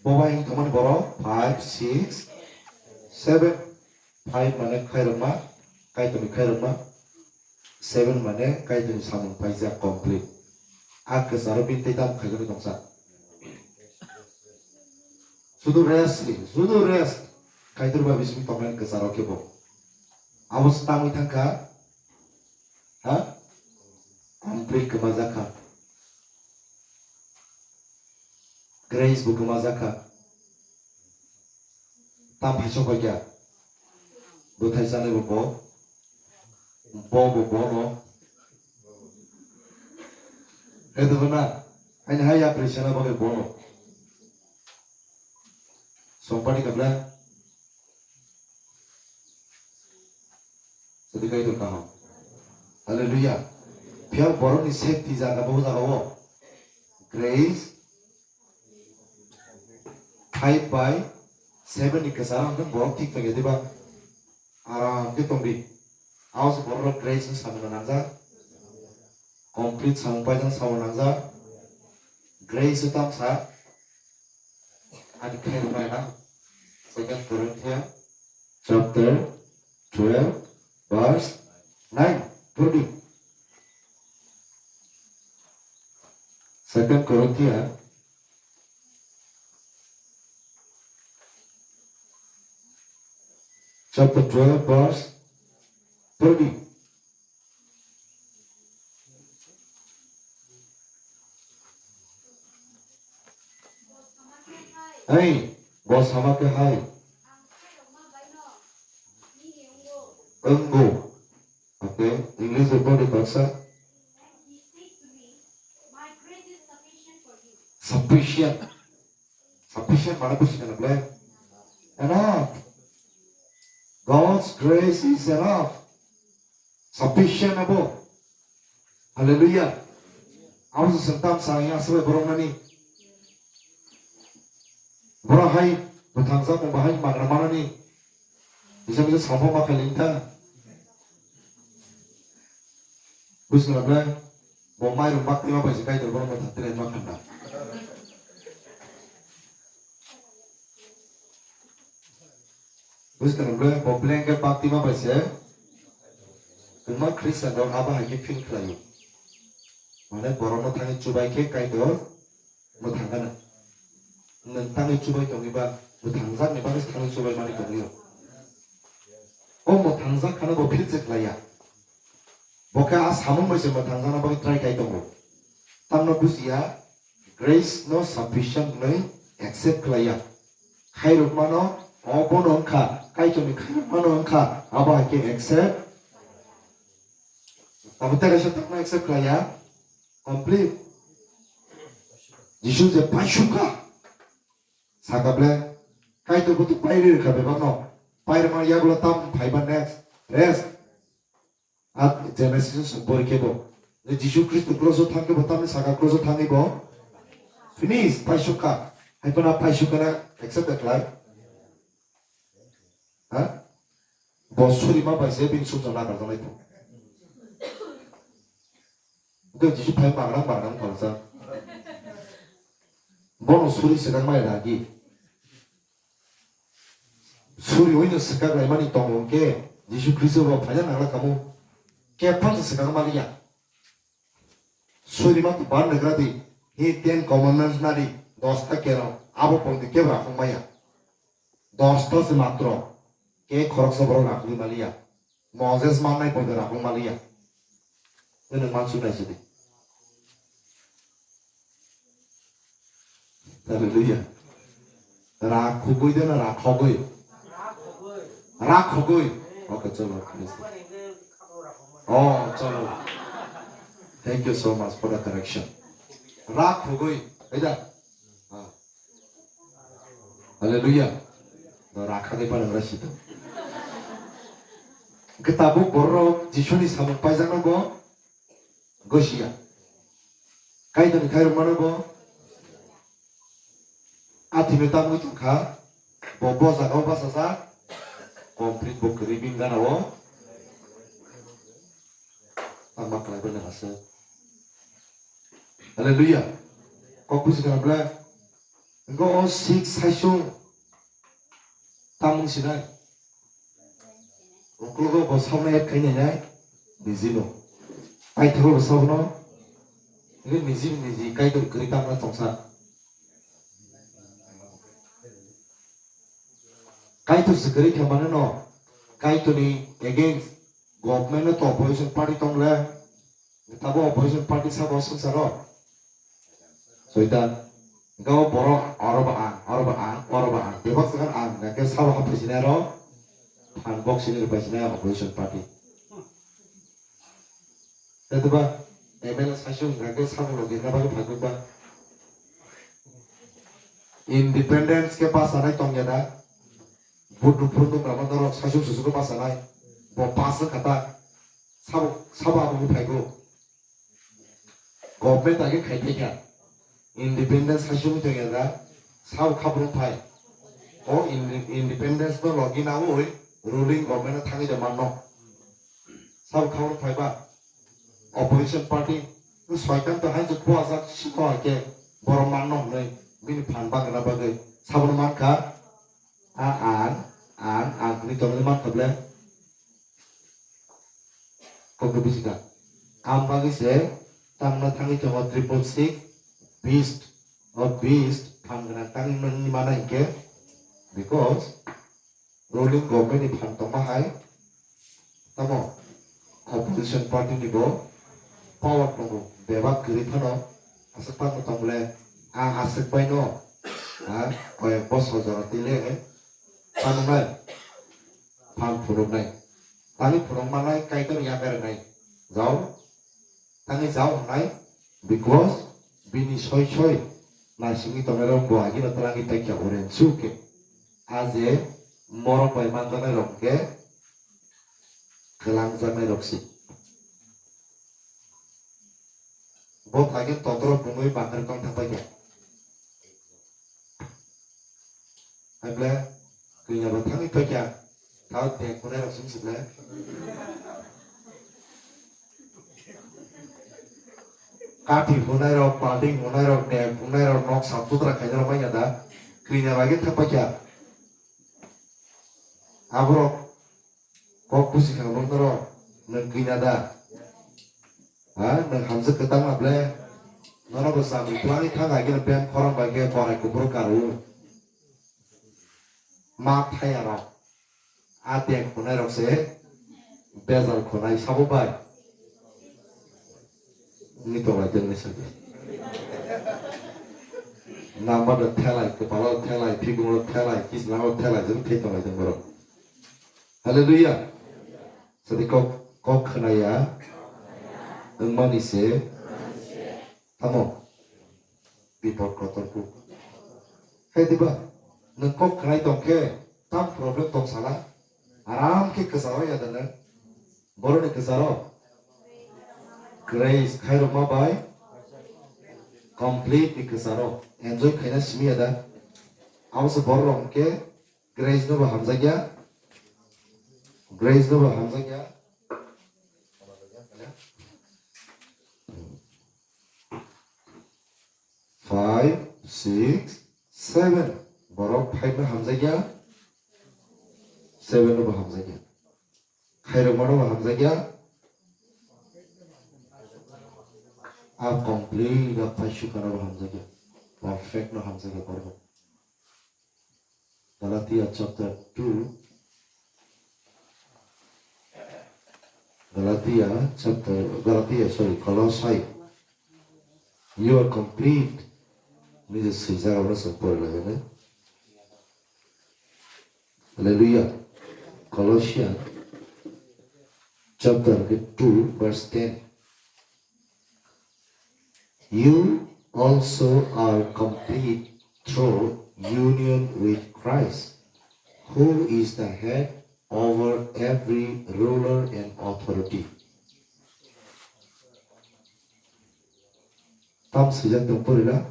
bobai wng thangmani borok five, six, seven. Five mane khairokma, Kaitorni khairokma. Seven mane Kaitorni samung paijak complete. A kwcharo bini tei tamo khaigani tongsa. Sudu rest, sudu rest. Kaitor ba bising tongnani kwcharo khe bo. Abo se tangwi thangkha. Ha? Complete kwmajakha. Grace bo kwmajakha. Tam phai sok kha. Bwthai chanai bo bo. Bo bo bo no. Khe to na. Ani hai ya prishana bo bo no. Songpani kabla. Jadi kai to kaham. Hallelujah. Phiya borok ni safety jaga bo jaga o. Grace. Five by seven ni kwcharo hwnkhe borok thik tongya diba? Aram khe tongdi. Abo se borok rok grace no samung nangjak. Complete samung paijak samung nangjak. Grace o tamsa. Ani khe rwmai na. Second Corinthians chapter twelve, verse nine. Purdi. Second Corinthians chapter twelve, verse thirty. Hey, bo sama khe hai. Wngbo. Okay, English report baksa. Sufficient. Sufficient mana busi kana ble? Enough. God's grace is enough. Sufficient abo. Hallelujah. Abo se sentam sa ya sebe borok nani. Borok hai bwthangjak mung bahai magra manani. Bisa bisa sampo ma khaling ta. Busi kana ble? Bo mairum bakti ma bai se Kaitor bono motha tere ma khanda. Busi kana ble? Bo blanket bakti ma bai se. Tuma Christian rok abo hai khe feel khlaio. Mane borok no thani chubai khe Kaitor mwthang gana. Nwng tangwi chubai tongwi ba mwthangjakni bagwi se thangwi chubai mani tongwi rw. O mwthangjak khana bo philse khlaiya. Bo khe a samung bai se mwthangjakna bagwi try khai tongo. Tamno bujiya, grace no sufficient hwnwi accept khlaiya. Khairokmano, o bono wngkha, Kaitorni khairokmano wngkha, abo hai khe accept. Abo tei kaisa tongma accept khlaiya. Complete. Jisu je paisukha. Saka ble. Kaitor bo to pairi rwkha bebakno. Pairwma yagulo tam phaiba next. Rest. A Genesis o song pori khe bo. Je Jisu Khristo cross o thang khe bo tamni saka cross o thangwi bo. Finish. Paisukha. Hai phano paisukha na accept khlai. Ha? Bo suri ma bai se bini sumsa na karjalai phu. Hwnkhe Jisu phai magrang magrang phalsa. Bono suri swkang mai ragi. Suri oino swkang laimani tongo hwnkhe Jisu Khristo bo phaina nangla kamo. Kephang se swkang maliya. Suri ma tu bar nagra di. Hi ten commandments nadi. Dosta keno. Abo pongdi kebo rakhong maya. Dosta se matro. Ke khoroksa borok rakhogwi maliya. Moses mannai poito rakhong maliya. Nwng mansuk nai sidi. Hallelujah. Rakhogwi de na rakhogwi? Rakhogwi. Okay, chalo, please. Oh, chalo. Thank you so much for the correction. Rakhogwi. Aida. Ah. Hallelujah. No rakha de panang rasito. Hwnkhe tabuk borok Jisuni samung paijakno bo gosiya. Kaitorni khairokmano bo athimwi tamwi tongkha. Bo, bo jagao bachajak. Complete bo kwrwi bini ganao tangma khlaibaino aswk. Hallelujah. Kok buji kana ble? Hwnkhe o six saisung tamung sinai. Uklogo bo sabna add khai nai nai. Niji no. Paithago bo sabno. Hwnkhe niji niji Kaitor kwrwi tamna tongsa. Kaitor se kwrwi kha mane no. Kaitorni against government no to opposition party tong le. Tabo opposition party sabo swngcharo. Soita. Gao borok oro ba ang, oro ba ang, oro ba ang. Bebak sakan ang, nake sabo hapaisinai ro. Phan box sini rwpaisinai opposition party. Tei ba M L A saisung hwnkha khe sabo logi na bagwi phagwi ba. Independence khe bachanai tongya da. Budu phuru nukra ma norok saisung susuk khe bachanai. Bo pass wngkha ta. Sabo, sabo abo wng phaigo. Government age khai thai kha. Independence hai sumui tong ya da. Sabo khabrung phai. O inde-, independence no logi naui ruling government no thangwi da manno. Sabo khabrung phai ba. Opposition party. Soitan to hai je khua jak siko ke borok manno hwnwi bini phan bagna bagwi. Sabo no mankha. A ang, ang, ang hwnwi tongwi mankha ble. Kokno buji kha. Ang bagwi se tangna thangwi tongo triple six beast. O beast phan gwnang tangwi manwi mana hinkhe, because ruling government ni phan tongma hai tamo opposition party ni bo power tongo, bebak kwrwi phano aswk phano tong le ang aswk bai no, ha, koyek bosor jora twi le phano nai. Phan phunuknai. Tangwi phunuk manai Kaitor yakarnai. Jao. Tangwi jao hwnai. Because bini soi soi naisingwi tongnai rok bo agino twlangwi paikha urensu khe. A je morok bai manjaknai rok khe kwlangjaknai rok se. Bo thagwi totorok bumui bakar tong thang paikha. Haible, kwiya bo thangwi tokya, tao dek hunai rok sum sukle. Kathi hunai rok, palding hunai rok, dek hunai rok, nok sap sutra khaina rok manya da. Kwiya bai khe thang paikha. Aborok kok busi kha norok, nwng kwiya da. Ha, nwng hamjwk kwtang na ble? Nono bo cham rwphani thang hai khe beng khorang bai khe korai kuphur karu. Ma thaya rok. A teng khonai rok se bejal khonai sabo bai. Ni to bai teng ni sadi. Namba da thelai, kwpalo thelai, phikung thelai, kisnao thelai, jeng thai tonglai teng borok. Hallelujah. Sadi kok, kok khwnaya. Wngmani se tamo bipot kotor kuk. Hai diba? Nwng kok khnai tong khe tam problem tong sala? Aram khe kwcharo ya da nwng? Boroni kwcharo? Grace khairokma bai complete ni kwcharo enjoy khaina simi ya da? Abo se borok rok hwnkhe Grace no bo hamjakya. Grace no bo hamjakya. Five, six, seven. Borok five no hamjakya. Seven no bo hamjakya. Khairokma no bo hamjakya. A complete a paisukha no bo hamjakya. Perfect no hamjakya borok. Galatia chapter two. Galatia chapter, Galatia, sorry, Colossae. You are complete. Nini swijak abono chwng pori lai, amen. Hallelujah. Colossians chapter two, verse ten. You also are complete through union with Christ, who is the head over every ruler and authority. Tam swijak tong pori na?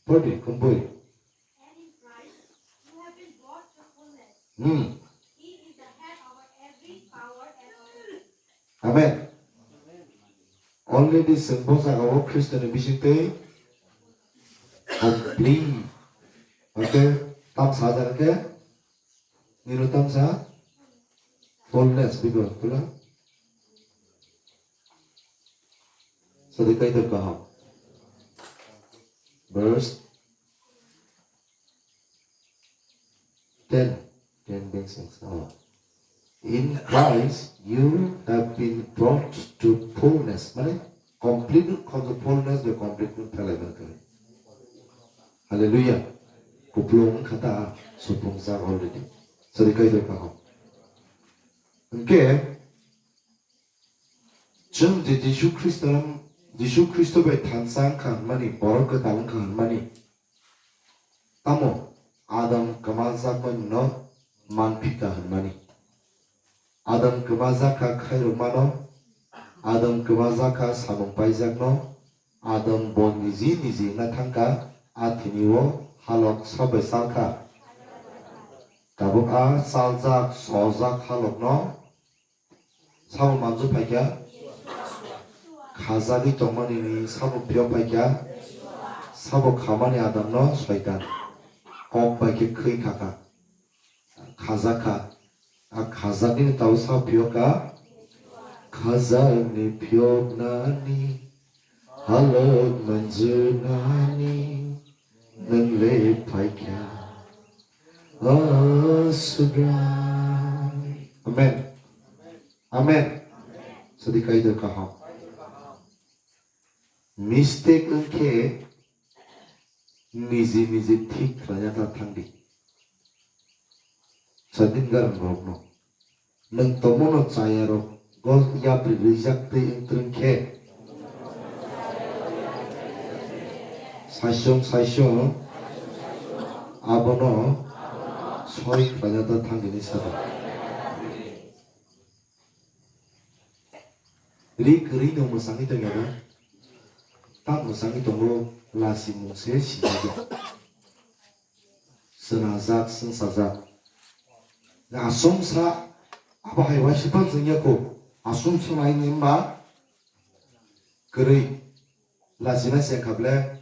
Pori, kumpui. Hmm. Amen. Already chwng bo jaga o Khristoni bisingtwi complete. Okay, tam sa jaga khe nino tam sa fullness bigo pula. Sadi kaitor kaham. Verse ten, ten being six. Oh. In Christ you have been brought to fullness. Mane complete khonjo fullness be complete no phelai man kare. Hallelujah. Kuplung khata supung jak already. Sadi kaitor kaham. Hwnkhe chwng je Jisu Khristo, Jisu Khristo bai thansa wngkha hwnmani, borok kwtal wngkha hwnmani, tamo Adam kwmajakmani no manphika hwnmani. Adam kwmajak kha khairokmano, Adam kwmajak kha samung paijakno, Adam bo niji niji wngna thangkha, a thini o halok sabai salkha. Tabuk a chaljak, sojak halokno sabo manju phaikha, khajagwi tongmani ni sabo phiyok phaikha, sabo khamani Adamno Soitan kok bai khe khwi khakha, khajakha. A khajaknini tabuk sabo phiyok kha, khajakni phiyoknani halok manjunani nwng le phaikha. O Subrai. Amen. Amen. Sadi kaitor kaham. Mistake wngkhe niji niji thik khlaina ta thangdi. Sadin garam rokno. Nwng tomono chaya rok go yapri rijak twi wngtrwng khe. Saichung saichung abono soi khlaina ta thangdi ni sadi. Ri kwrwi no mwsangwi tongya ba? Tam mwsangwi tongo, lachi mung se sijak ya. Swnajak, swngsajak. Asomsa, abo hai waisa pan chwngya kho. Asomsa nai ni hwnba kwrwi lachina se kha ble.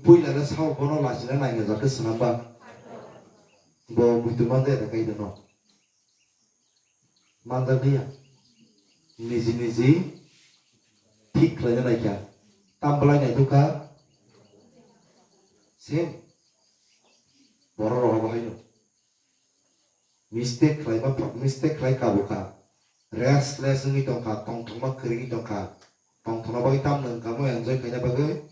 Puila le sao bono lachina naina jat khe swnam ba. Bo muitu manja ya da kai da no. Manjakliya. Niji niji thik khlaina naikha. Tam belai naithok kha. Same. Borok rok bo haino. Mistake khlaima, mistake khlai kabukha. Restless wngwi tongkha, tongthokma kwrwi tongkha. Tongthokna bagwi tamno wngkha, mo enjoy khaina bagwi.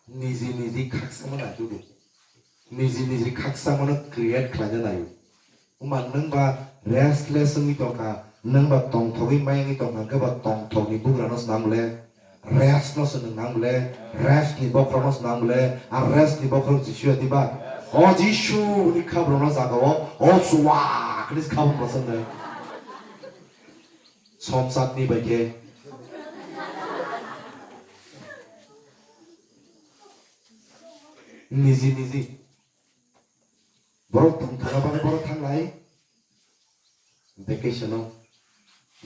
Niji niji khakchangma naitudi. Niji niji khakchangmano create khlaina naio. Wngma nwng ba restless wngwi tongkha, Nwng ba tongthogwi mayangwi tongkha hwnkhe ba tongthokni bugrano swnam le, rest no se nwng nang le, rest ni bokhorok no swnam le, a rest ni bokhorok Jisu ya diba? O Jisu ni khabrokno jaga o, o chuwa khe khabrokno swngnai. Somsatni bai khe. Niji niji. Borok tongthokna bagwi borok thanglai. Vacation o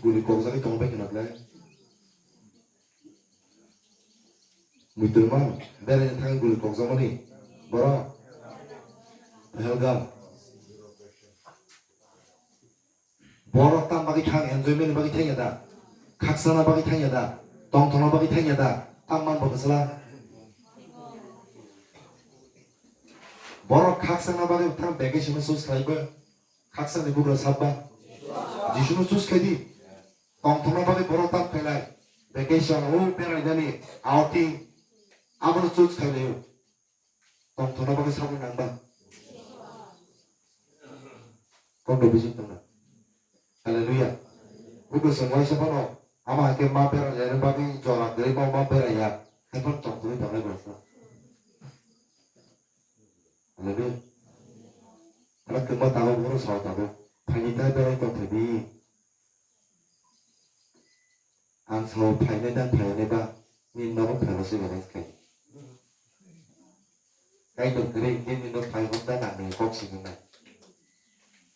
guli kokjagwi tongbai khna belai. Muiturman beraina thangwi guli kokjakmani borok. Pahalgam. Borok tam bagwi thang, enjoyment ni bagwi thangya da? Khaksana bagwi thangya da? Tongthokna bagwi thangya da? Tam man bo kwchla. Borok khaksana bagwi thang, vacation no choose khlai ba? Khaksani bugra sab ba? Jisu no choose khai di. Tongthokna bagwi borok tam khailai. Vacation, o berainani, outing, abono choose khailai o. Tongthokna bagwi samung nang ba? Kokno bising tongna. Hallelujah. Buku sengwai se phano ama hake ma bera jani bagwi jora gari ma ma bera ya. Hai phano tongthokwi tongnai borok. Hallelujah. Ala kema tabo boro sao tabo. Phaini ta berai tongthokni. Ang sao phainai da phainai ba, nini nogo phaima se belai khe. Kaitor kwrwi hwnkhe nini nok phai hwn da nang ni kok simi nai.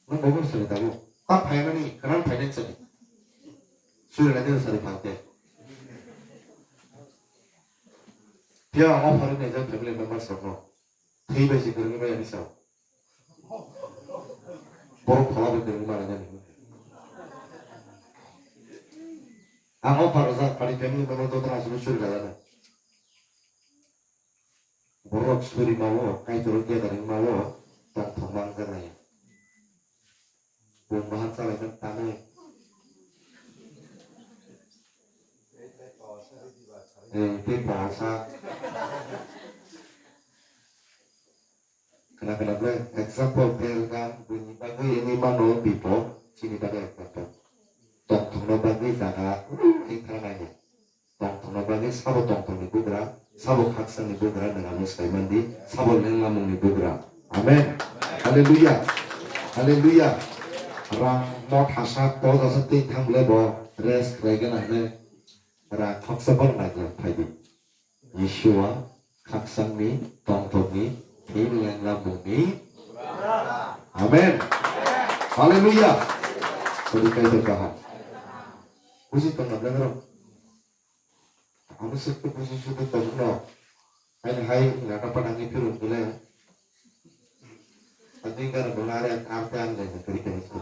Nwng bo sari tabuk. Ta phainani kwran phainai sari. Suri lai nini sari phai te. Phiya ang offer ni jak family members rokno. Thwi bai se kwrwngwi bai ani sao. Borok phola bai kwrwngwi manai nani. Ang o paro jak pari family member joto asugwi suri kha jana. Borok suri mawo, Kaitor o gathering mawo, tongthok mangjak nai. Bung baham chalai jak tanwi. Eh, tei pawalsa. Khna khna ble example tel gam buini bagwi ini mano bipo chini bagwi example. Tongthokna bagwi jaga, uh, thang nai. Tongthokna bagwi sabo tongthokni bugra, sabo khaksani bugra nang ano sai mandi, sabo lenglamungni bugra. Amen. Hallelujah. Hallelujah. Rang mo thasa to jasa tei thang ble bo rest khlai gana hne. Rang khoksa bor nai phai di. Yeshua khaksangni tongthokni thwi lenglamungni. Amen. Hallelujah. Sori kaitor kaham. Buji tongna blengrok. Amo sekte buji sute tongno. Aini hai lata padangni phirung bile. Ani gana bo nare arte ang dai kari kari sadi.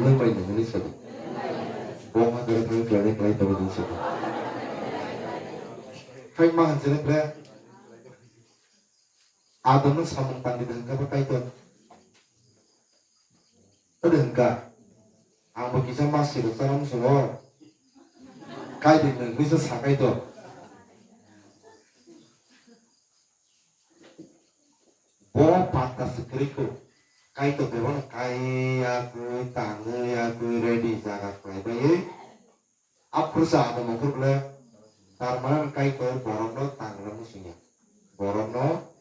Nwng bai nwng ni sadi. Bo ma gana thang kari kari to ni sadi. Hai ma hanjere bre. Adam no samung tangdi dengka ba kaitor. Ode hwnkha, ang bo kisa ma sirok chana muchungo. Kaidi nwng misa sakai to. Bo patta se kwrwi kho. Kaitor bebano kaiya kwi, tangwi ya kwi, ready jaga khlai baiwi. Aphuru sa Adam ongkhor bwle, tar mane Kaitor borokno tangrwna muchungya. Borokno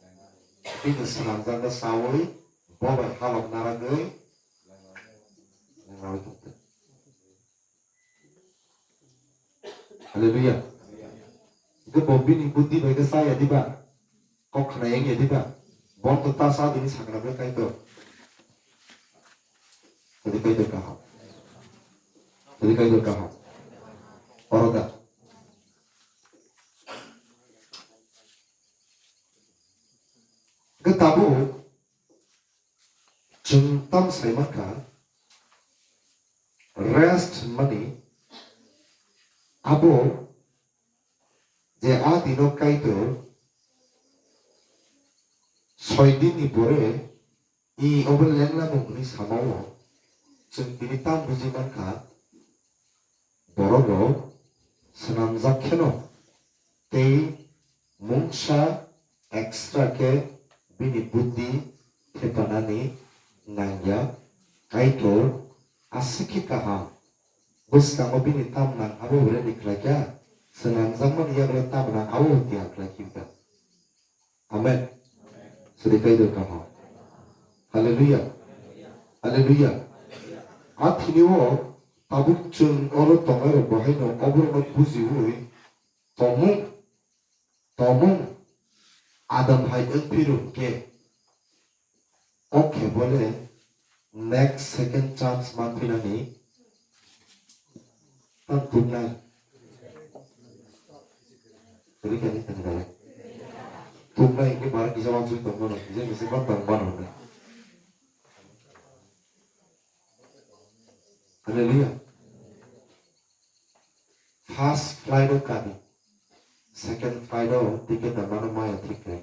bini swnamjakno chaui, bo bai halok naragwi nangnaui tongkha. Hallelujah. Hwnkhe bo bini buddhi bai khe chaya diba? Kok khna yang ya diba? Bon to ta sa dini sakna bai Kaitor. Jadi Kaitor kaham. Jadi Kaitor kaham. Oro da. Hwnkhe tabuk chwng tam sai mankha rest hwnmani abo je a dino Kaitor soi dinni pore i obo lenglamung hwnwi samao chwng tini tam buji mankha, borok rok swnamjak kheno tei mungsa extra khe bini buddhi thepanani nangya, Kaitor aswk khe Bwskango bini tam nang abo ready khlai kha, swnamjakmani yagulo tam nang abo tiyar khlai kha. Amen. Suri kaido kamo. Hallelujah. Hallelujah. A thini o tabuk chwng oro tongnai rok bo haino oborok no bujiwi tongmung, tongmung Adam hai wng phiru hwnkhe, o khe bo le next second chance man phinani tang tuknai. Tini kani tang dai. Tuknai hwnkhe bara kisa wansuk tongmano, kisa kisa man tong mano hwnwi. Hallelujah. First flight o kani, second flight o ticket da mano maya thik khe.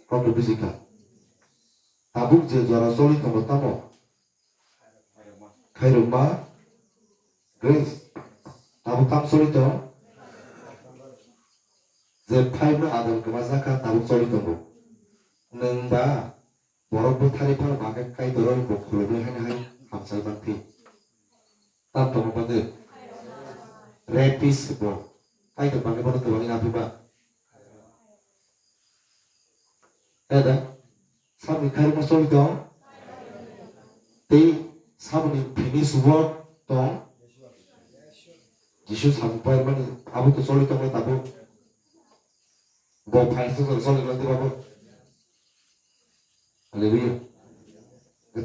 Kok bisi kha. Tabuk je jora choli tongo tamo? Khairokma Grace. Tabuk tam choli tong? Je five no Adam kwmajak kha, tabuk choli tongo. Nwng ba borok bwthari phano bagwi Kaitor bo khulumwi haino hai hamchai man phi. Tam tongma bagwi rapist bo Kaitor bagwi bono kwbangwi naphi ba. Eda, saboni khairokma choli tong. Tei saboni finish work tong. Jisu samung paimani abo to choli tongmani tabuk. Bo phaisa jora choli tong tei abo. Hallelujah.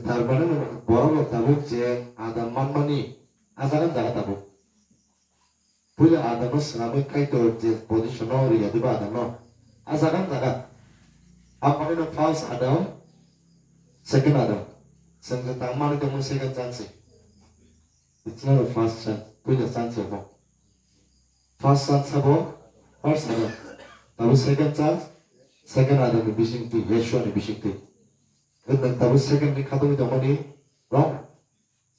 Tar mane borok rok tabuk je Adam manmani a jaga jaga tabuk. Puila Adam no swnamwi Kaitor je position no riya diba Adam no. A jaga jaga. Amani no first Adam, second Adam. Sengkhe tang mani tongmo second chance. It's not a first chance. Puila chance bo. First chance sabo, first Adam. Tabo second chance, second Adam ni bising twi, Yeshua ni bising twi. Nwng tabo second ni khatungwi tongmani wrong.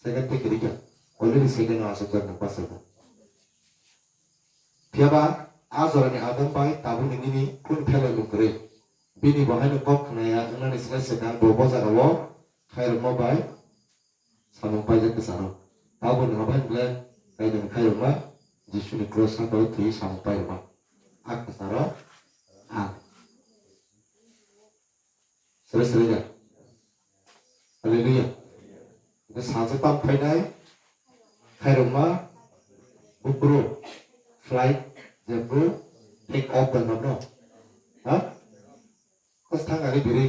Second tei kwrwi kha. Already second no aswk jak nang pasai kha. Phiya ba, a jorani Adam bai tabukni nini kunu pherlaimung kwrwi. Bini bo haino kok khnaya wngnani slai swkang bo bo jagao khairokma bai samung paijak kwcharo. Tabukni abo haino belai kainwi khairokma Jisuni cross sakao thwiwi samung pairokma. A kwcharo ang. Sere sere ya. Hallelujah. Hwnkhe sajak tam phainai khairokma bubru flight jebru take off da nabno. Ha? Kos thang ani biri.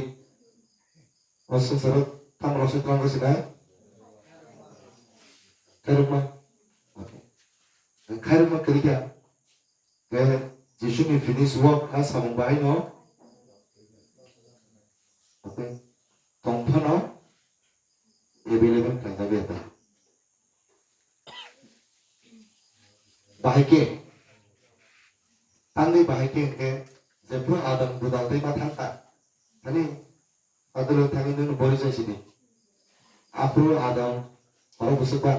O swngcharo thang rosai twlang rosai nai. Khairokma. Okay. Khairokma kwrwi kha. Khe Jisuni finish work kha samung bahai no. Okay. Tong phano available khlai jabi ata. Bahai khe. Tangwi bahai khe hwnkhe jephru Adam budal tei ma thang kha. Thani Adolo thani nunu bori jai sidi. Aphuru Adam oro bwswk ba.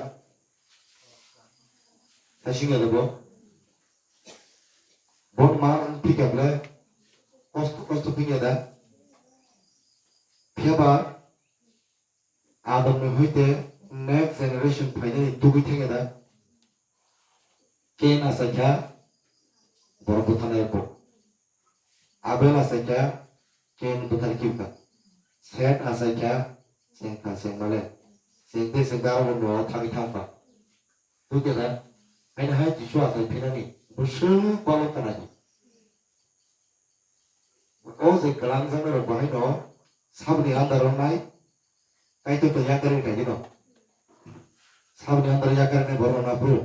Hasing ya bo. Bon ma phika ble. Kosto kosto phika da. Phiya ba Adam ni hoite next generation phainani tugwi thangya da. Ken asai kha borok bwtharnai bo. Abel asai kha Ken bwthar kiu kha. Set asai kha cheng kha cheng male. Cheng tei cheng da abo no thangwi thang kha. Tui khe da. Haino hai Jisu asai phinani bwswk balo khanani. O je kwlang jaknai rok bo haino saboni under o nai. Kaitor to yakarwi kainwi no. Saboni andar yakarwi borok na bro.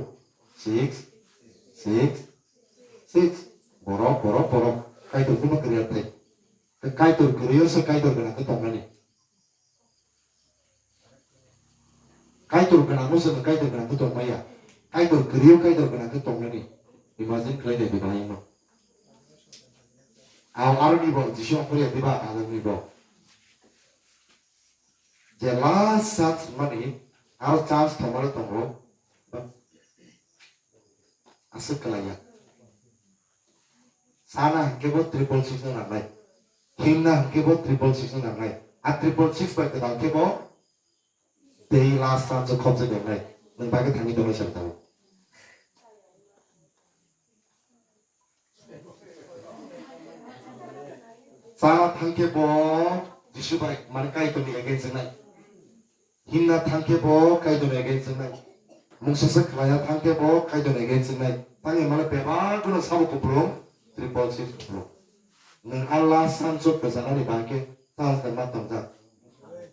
Six, six, six. Borok, borok, borok. Kaitor kuno kwrwi thai. Kaitor kwrwi se Kaitor gana khe tongnani. Kaitor gana no se Kaitor gana khe tongmaya. Kaitor kwrwi Kaitor gana khe tongnani. Imagine khlai de bidayang no. Aw aroni bo Jisu akhori diba aroni bo. Je last chance mani, aro chance thomaro tongo. Aswk kwlaiya. Sana hwnkhe bo triple six no nangnai. Himna hwnkhe bo triple six no nangnai. A triple six bai kwtal khe bo Tei last chance o khopjak wngnai. Nwng bagwi thangwi tongnai sal tao. Cha thangkhe bo Jisu bai mane Kaitorni against wngnai. Himna thangkhe bo Kaitorni against wngnai. Mungsa se khlaiya thangkhe bo Kaitorni against wngnai. Thangwi mane bebak bono sabo kupulung, triple six kupulung. Nwng a last chance o kwchanani bagwi chance ma tongjak.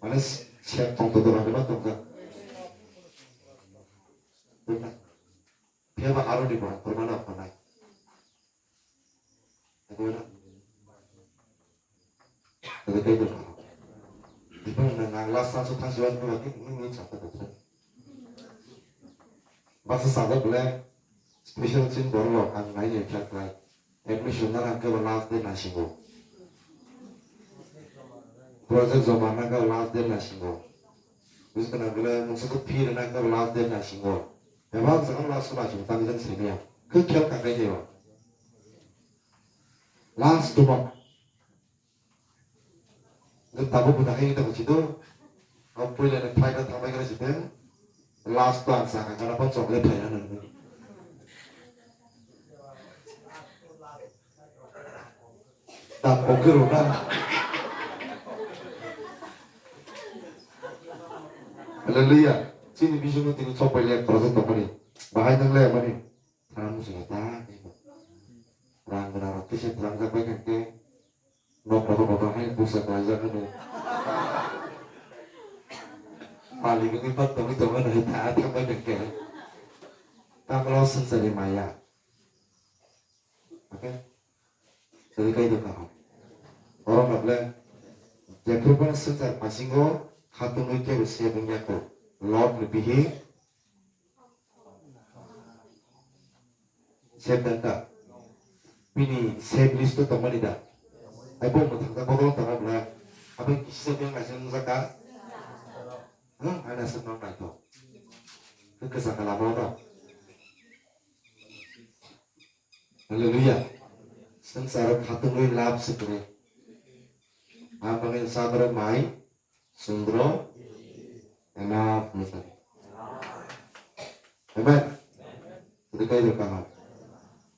Mane sep tongthoto rokni ma tongjak. Phiya ba aroni borok kwrwngmano hwnwi. Nangkukmano? Tei tei tongkha. Diphan nang last chance o thangsi wan khe nini chapter khe. Basa sajak le special chin borok rok ang nai nai khe khlai. Admission na nang khe last day nasingo. Project joma nang khe last day nasingo. Buji kana bole mungsa to fee rwna khe last day nasingo. Bebak jaga last nasingo, tamo jang sini ya. Khe khel ka kai teo. Last tumo. Nung tabuk buda hai ta buji do. Ang puila ni flight ta thambai kana siteng. Last to ang saka kana pon chocolate thai na nung. Tam kok kiro na. Hallelujah. Chini bisingo tini chopai le khoroksa tongmani. Bahai nang le mani. Thang sini ta. Rang gana rok kisa thang jak bai khe. Nok kotor kotor hai busa kaijak hwno. Malik wngwi bak tongwi tongmani hai ta thangbai tongkhe. Tamolo swngcharni maya. Okay? Jadi kai do kaham. Oro nagle jephru bani swngchar pasingo khatungwi kebo se bung yako. Lot ni bihi Sep dang ka? Bini sep list o tongmani da? Ai bo mwthangsa bodol tongo bwla. Abo kisa beng naising nungjak ka? Hwng, ai naising nung naithok. Hwng kwchang ka lama o no. Hallelujah. Swngcharo khatungwi love se kwrwi. Ang bagwi chadoro mai Sundro. Enough, listen. Amen. Jadi kai rwkha ha.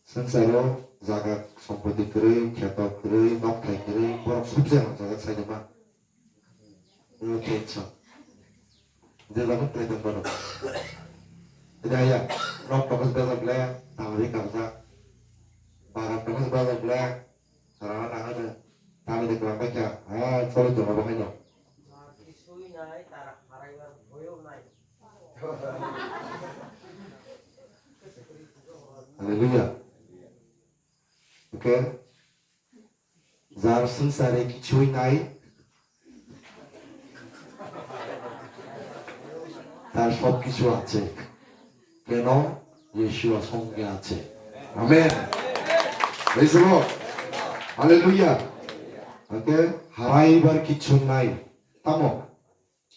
Swngcharo jaga sompoti kwrwi, kheto kwrwi, nokthai kwrwi, borok subjak jaga saidima. No tension. Je jaga play tong bono. Jadi aya, nok tokos bejak le, tangri kabjak. Barat tokos bejak le, Rana nang ano tangwi de kwlangbaikha, ha, choli tongo bo haino. Sui nai, tara haraibar boyo nai. Hallelujah. Okay. Jar swngchare kichhui nai, তার সবকিছু আছে। কেন? যিশুর সঙ্গে আছে। Amen. Praise the Lord. Hallelujah. Okay, haraibar kichu nai. Tamo?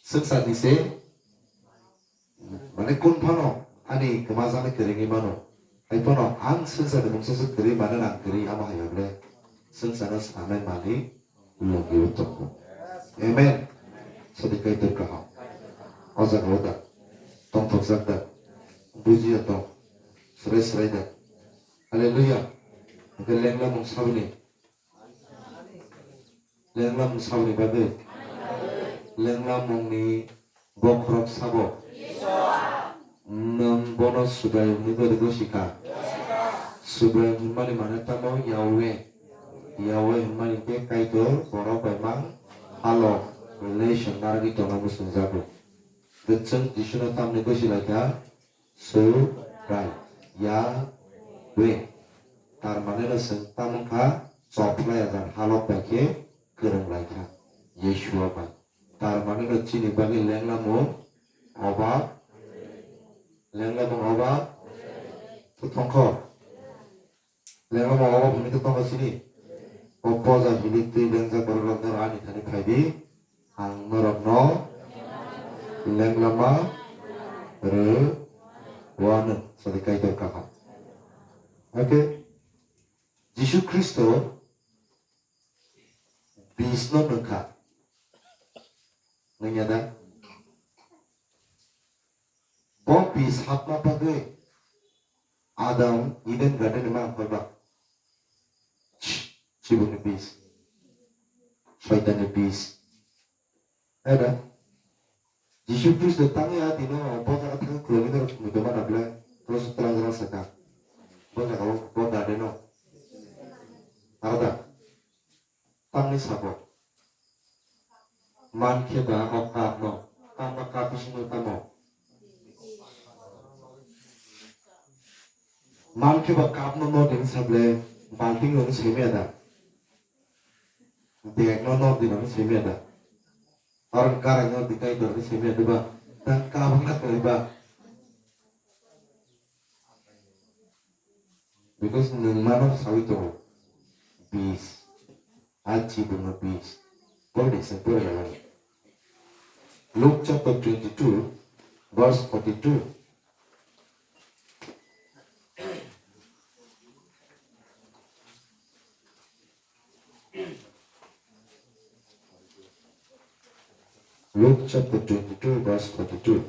Swngcharni se, mane kun phano ani kwmajani kwrwngwi mano. Hai phano ang swngcharni mungsa se kwrwi mano, nang kwrwi amo hai hwnle swngcharno sanai manwi longwi tongo. Amen. Sadi Kaitor kaham. O jaga o da. Tongthokjak da. Bujiya tong. Srai srai da. Hallelujah. Hwnkhe lenglamung saboni. Lenglamung saboni bagwi. Lenglamungni bokhorok sabo. Nwng bono Sudai hwnwi gori gosi kha. Sudai hwnmani mane tamo Yahweh. Yahweh hwnmani khe Kaitor borok bai mang halok relation narwgwi tongna muchungjago. Bwswng Jisuno tamni gosi lai kha Sudai, Yahweh. Tar mane no chwng tamo kha chophlai ajak halok bai khe kwrwng lai kha Yeshua bai. Tar mane no chini bagwi lenglamung obak, lenglamung obak to tongkho. Lenglamung obak hwnwi to tongkho chini. O poja hilik twi lengjak borok rok norok ani thani phai di. Ang norokno lenglama rw wano sadi Kaitor kaham. Okay? Jisu Khristo bisno nungkha. Nungya da? Bo bis hapma bagwi Adam Eden Garden ni mang khorba. Chibukni bis. Soitanni bis. Ada. Jisu Kristo tangwi a dino bo jaga thang khulogwi norok thumui tongma na ble. Tolo se twlang jora saka. Bo jaga o, bo garden o. Arada. Tamni sabo. Man khe ba o cup no. Tamo cup bisingo tamo. Man khe ba cup no nor din sable balting no semi ada. Bag no nor din no semi ada. Or karai no dikai dor semi ada ba. Tang cup na khlai ba. Because nwng mano sawi tongo. Bis. A chibukno bis. Pori se pori ya. Luke chapter twenty-two, verse forty-two. Luke chapter twenty-two, verse forty-two.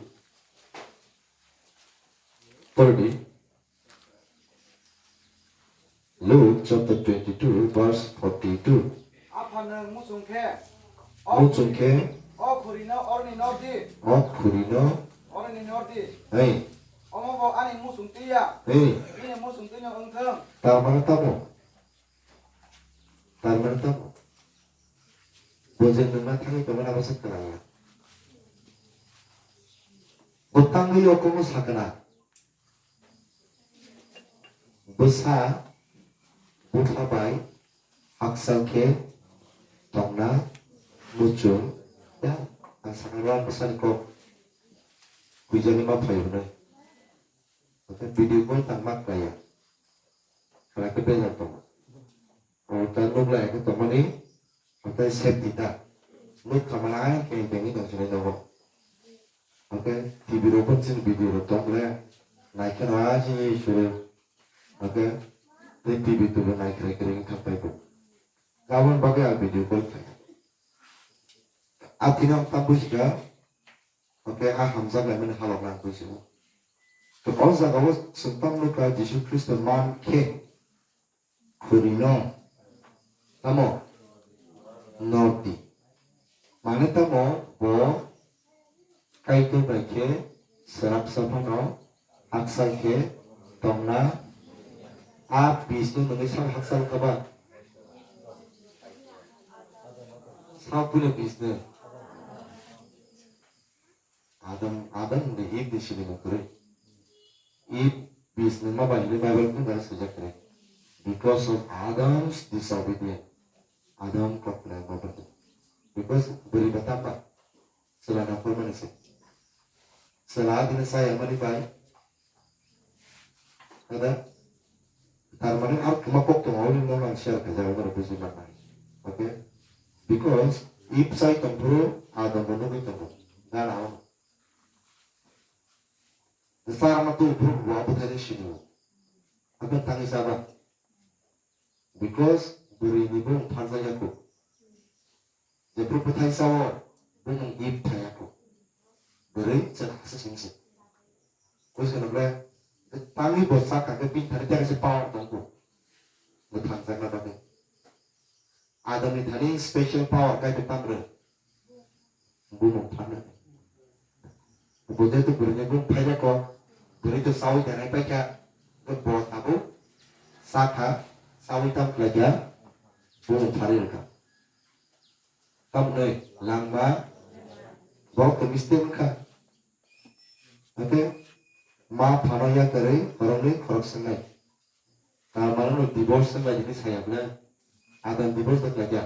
Pori di. Luke chapter twenty-two, verse forty-two. Apha nwng muchung khe, o Muchung khe, o khurino oroni nor di. O khurino, Oroni nor di. Hei. Omo bo ani muchung twi ya. Hei. Bini muchung twi no wng thung. Tamano tamo. Tamano tamo. Bo je nwngma thangwi tongmani abo se kwlangya. Bo tangwi okomo sakna. Bwsa bupha bai hakchal khe tongna muchung ya. Ang sakha rw ang bwsani kok huijani ma phai hwnwi. Hwnkhe video call tang ma khlaiya. Khlai khe bejak tongo. O ta nuk lai khe tongmani, hwnkhe safety ta. Nuk khamani ai khe tengwi tong sinai nogo. Hwnkhe T V rok bo chini video rok tong le, nai khe no ai chini suru. Hwnkhe tei T V tubu nai khe khe wng thang pai bo. Aboni bagwi ang video call khlai. A thini ang tam buji kha. Hwnkhe a hamjak lai mani halok lang buji o. To o jaga o chwng tam nukha Jisu Khristo man khe. Khurino tamo nordi. Mane tamo bo Kaitor bai khe swnamsa phano hakchal khe tongna a bisni nungwi sak hakchal kha ba? Sak bini bisni. Adam, Adam ni Eve ni sinimung kwrwi. Eve bisni ma bai hwnwi Bible phungkha swijak kwrwi. Because of Adam's disobedience. Adam kok kwnai ma bai. Because bwrwi ba tamba. Chwla na phormani se. Chwla adini saya mani bai. Ada, tar mane ar kuma kok tongo, ori no nang share khaijak, ori buji manai. Okay? Because Eve chai tongphuru, Adam bo nugwi tongo. Gana o. Char ma tu phuru bo abo thani sini o. Apa tangi saba? Because bwrwi ni bung pharjak ya kho. Jephru bwthai sao, bumung Eve thai ya kho. Bwrwi chwng hasa sing se. Koi se nokle, tangwi bo sak kha khe bini thani tei kaisa power tong kho. Bo thangjak na bagwi. Adam ni thani special power kai to tamre. Bumung pharna. Bo jehetu bwrwini bung phaijak kok, bwrwi to chaui tanai paikha, bo tabuk sakha, chaui tam khlaikha, bumung pharwi rwkha. Tamni langma, borok to mistake wngkha. Hwnkhe ma phano yakarwi khoroknwi khorok swngnai. Tar mane no divorce wng bai hwnwi saya bwle. Adam divorce da khlai kha.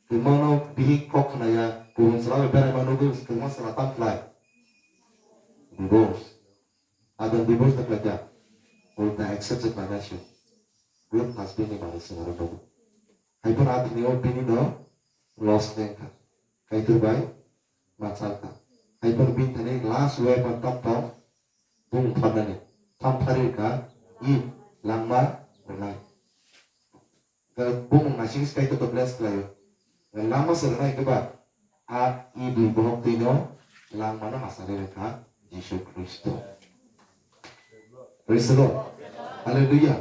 Kwmano bihik kok khna ya, kubun chwla bai berai ma nugwi kwma chwla tam khlai. Divorce. Adam divorce da khlai kha. Ulta accept se khlai na sio. Good husband ni manwi swngo rw nugwi. Hai phano a thani o bini no loss wng kha. Kaitor bai machal kha. Hai phano bini thani last way ma tong tong. Bumung pharnani. Tham pharwi kha, i langma rwnai. Bumung naising se Kaitor to bless khlaio. Langma se rwnai khe ba, a i bui bohok twino langmano masa rwi kha, Jisu Khristo. Praise the Lord. Hallelujah.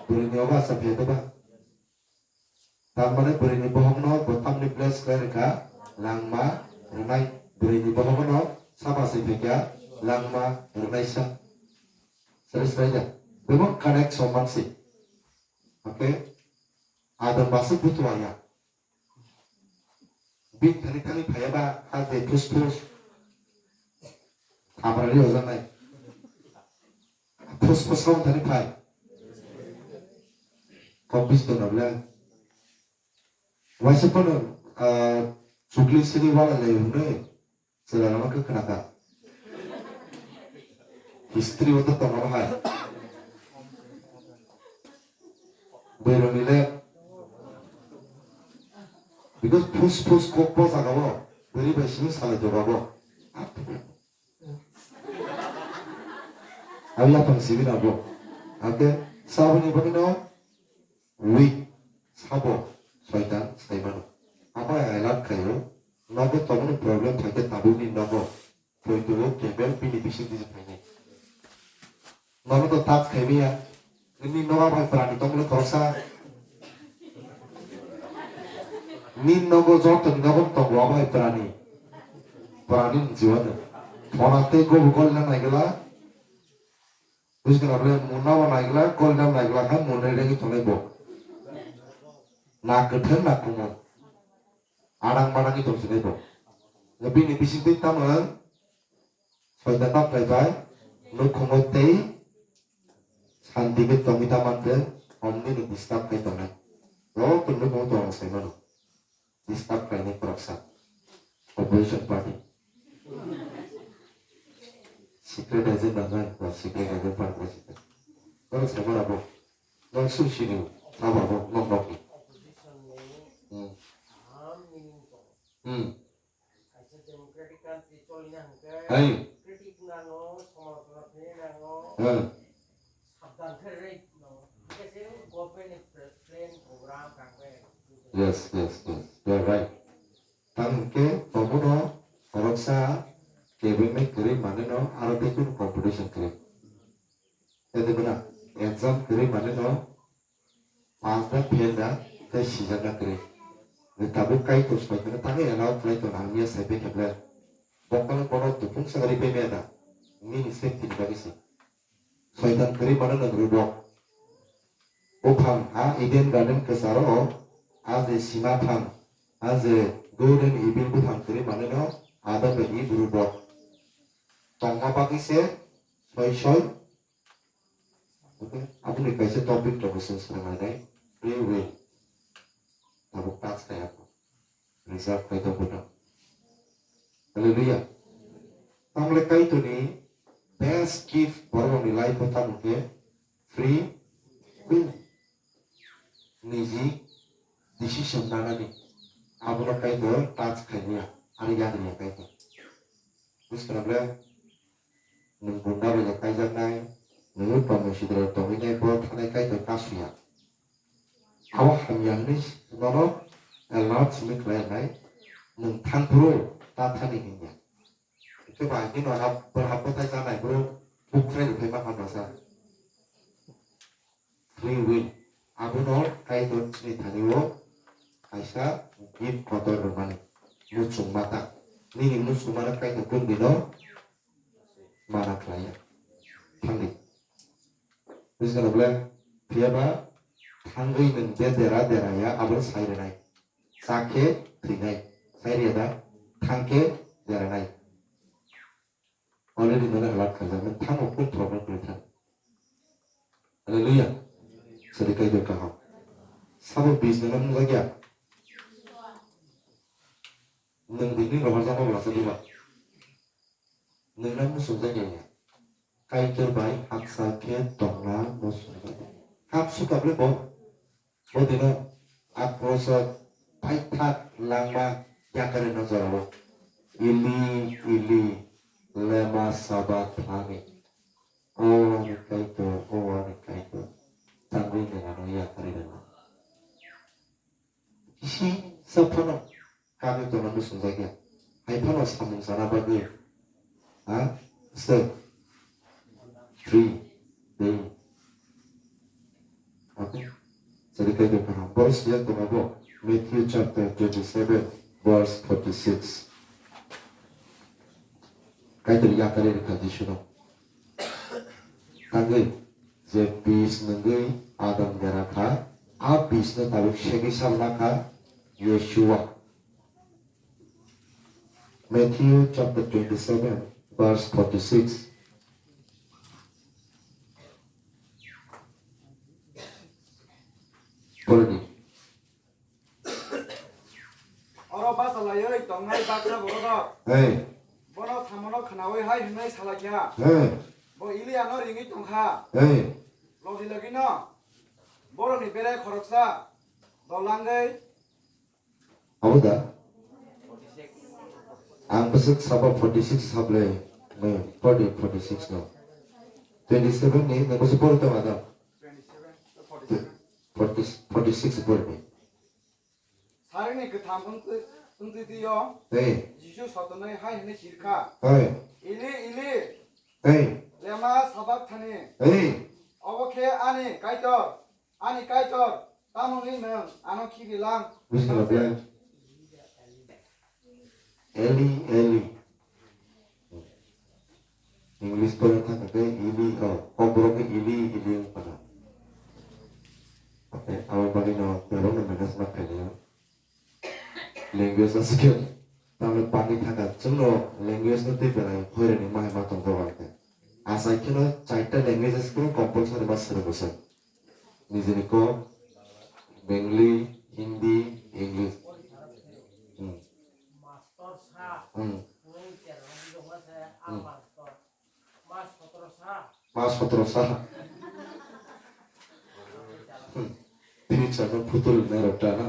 Bwrwini obo asa phiya ba. Tar mane bwrwini bohokno bo tamni bless khlai rwkha, langma rwnai. Bwrwini bohokno saba se phaikha, langma rwnaisa. Sari sari da. Bebak connect song mansi. Okay. Adam basi butuaya. Bini thani thani phaiya ba, ha de phus phus. Thamra ri ojanai. Phus phus song thani phai. Kok bis dona bla. Waisa pono, ah, chukli sini wala le hune. Chwla rama khe khna kha. History o to tongo hai. Bwrwini le. Because phus phus kok po jaga o. Bwrwi bai simi salai jobabo. Abi yapang simi na bo. Ate saboni boni no weak sabo soitan sai mano. Amo alert khayo. Nogo tongoni problem thaite tabukni nogo. Poito o kebel bini bising disi phainai. Nono to touch khaimaya. Nini nogo bai prani tongmani khoroksa. Nini nogo joto ni nogo tongo abo hai prani. Prani ni jiwan. Phona tei gobo gol na naigla. Buji kana bole muna bo naigla, gol na naigla ha muna rengi tongnai bo. Na kwthang na kumo. Adang badang ni tongsinai bo. Bini bising tei tamo. Soitan tamo khlai bai, nukhungo tei santi khe tongwi ta mankhe, omni ni disturb khai tongnai. Joto nukhungo tong sai mano. Disturb khlainai khoroksa. Opposition party. Secret agent nang nai, ba secret agent party ba secret. Oro sai mano bo. Nang sui sini, sabo bo, nang nokni. Hmm. Hmm. Hai. Hmm. Yes, yes, yes. You are right. Tamo hwnkhe obono khoroksa kebengwi kwrwi manwino aro tei kunu competition kwrwi. Tei tei bono exam kwrwi manwino pass da fail da tei sijakna kwrwi. Tei tabuk Kaitor soitano tangwi allow khlai tong ang ya sai bai khe ble. Bokhorok bono dukung sakari pai maya da. Nini safety ni bagwi se. Soitan kwrwi mano nwng rwbok. Buphang a Eden Garden kwcharo a je sima phang, a je good and evil buphang kwrwi manwino Adam bai Eve rwbok. Tongma bagwi se soi soi. Okay, aboni kaisa topic tongo chwng swrwnglainai. Free will. Tabuk touch kaya. Reserve khai tong bono. Hallelujah. Tamle Kaitorni best gift borokni life o tamo khe free will. Niji decision nanani. Abono Kaitor touch khaimaya. Ari yagriya Kaitor. Buskana ble nwng gunda bai kaijaknai, nwng tongmung sidra tongwi nai bo thanai Kaitor kasuya. Abo hamya hwnwi nono alert simi khlai nai, nwng thang phuru ta thani hinya. Hwnkhe bai kheno hap, hap bwthai chanai bwrwi bukrai rwphai ma hamya sa. Free will. Abono Kaitor chini thani o kaisa gift kotor rwmani. Muchung mata. Nini muchung mata Kaitor kung dino mana khlaiya. Thangdi. Buji kano bole, phiya ba thangwi nwng de dera dera ya, abo sai rwnai. Cha khe thwinai. Sai rwya da? Thang khe deranai. Already nono halak khaijak, nwng thango kung problem kwrwi thang. Hallelujah. Sadi Kaitor kaham. Sabo bijna nang jakya. Nwng bini rohor jama bwlasa diba. Nwng nang muchung jakya. Kaitor bai haksa khe tongna muchung jakya. Hap suka ble bo. Bo dino akrosok paithak langma yakarino jorao. Eli, Eli, lema sabakthani. O ani Kaitor, o ani Kaitor. Tangwi nengano yakarino. Kisi sa phano kami tongna muchung jakya. Hai phano samung sana bagwi. Ha? Step. Three. Day. Okay. Jadi kaitor kaham. Boros ya to abo. Matthew chapter twenty-seven, verse forty-six. Kaitor yakari rikha Jisu no. Tangwi je bis nungwi Adam dera kha, a bis no tabuk segwi sabna kha Yeshua. Matthew chapter twenty-seven, verse forty-six. Porni. Oro bachalaiwi tongnai baksa bororok. Hey. Bono samono khnaui hai hwnwi salai kha. Hey. Bo Eliano ringwi tong kha. Hey. Logi logi no borokni bere khoroksa dolangwi. Abo da? Ang bwswk sabo forty six sablai. Hey, forty, forty six no. Twenty seven ni, nang bwswk pori tong ada? Twenty seven, forty seven. Forty, forty six pori ni. Saringni kwtham wngtwi-, wngtwi twi-o Hey. Jisu sotonwi hai hwnwi sir kha, Hey. "Ili, Ili, Hey. lema sabakthani?" Hey. Obo khe ani Kaitor, ani Kaitor, tamo hwnwi nwng ano khibilang? Buji kha bwlai. Eli, Eli. English pore thangkha khe Eli, oh, kokborok khe Eli, Eli wng phano. Okay, abo bagwi no borok no manage ma khainai. Language no skill. Tamle pani thangkha chwngno language no tei belai hoirani ma hai ma tong jago khe. Achai kheno chaita languages khe compulsory ma swrwngwi se. Nijini kok, Bengali, Hindi, English. Hmm. Hmm. Hmm. Ma sotro sa. Hmm. Future no phutur nai rok ta na.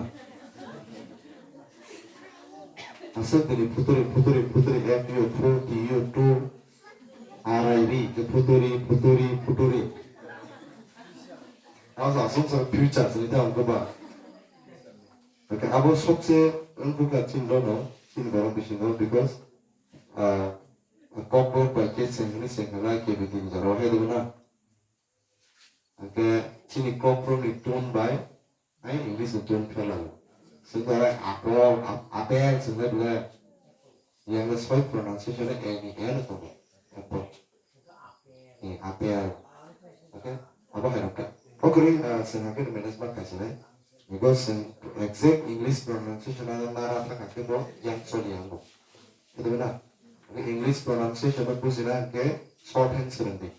Aswk dini phuturi, phuturi, phuturi, F U, phu, T U, tu, R I B, ke phuturi, phuturi, phuturi. Asa aswk sa future sini ta ang ba. Okay, abo sobse wngkha chini rok no, chini borok bisingo, because, ah, kokborok bai khe chengkhe ni chengkhe lai khe bini jora o hai rwna. Hwnkhe chini kokborok ni tone bai ai English ni tone phelango. Chwng bai apple, ap-, apple chwng bai belai. Yang le soi pronunciation e ni e no tongo. Apple. Eh, apple. Okay? Abo hai rok kha. Okori, ah, chwng hakhe manage ma kaisinai. Because chwng exact English pronunciation ano nara thang hakhe bo yang choli yang bo. Khe na? English pronunciation no bujina hwnkhe shorthand swrwng di.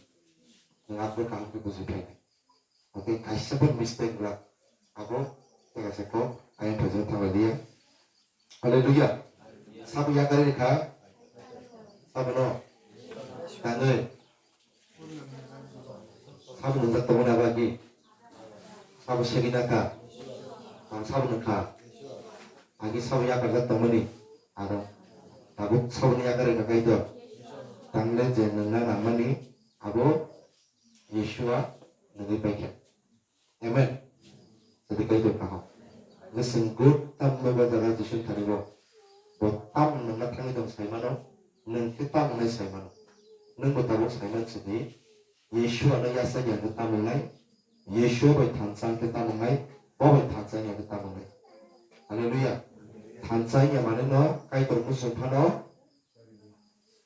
Nwng abo kaham khe buji phainai. Okay, kaisa bo mistake glak. Abo tei kaisa kok ayang phaijak thang lai liya. Hallelujah. Sabo yakarwi rikha. Sabo no. Tangwi. Sabo nungjak tongo na bagwi. Sabo segwi na kha. Ang sabo nung kha. Agi sabo yakarjak tongmani. Aro. Tabuk sabo ni yakarwi rikha kaitor. Tangle je nungna nangmani. Abo Yeshua nungwi paikha. Amen. Jadi kaitor kaham. Nge chwng good tamni ba jaga Jisu thani bo. Bo tam nungna thangwi tong sai mano. Nung khe tam wngnai sai mano. Nung bo tabuk sai man sidi. Yeshua no yasa ya khe tam wngnai. Yeshua bai thansa khe tam wngnai. Bo bai thansa ya khe tam wngnai. Hallelujah. Thansa ya mane no kaitor musung phano.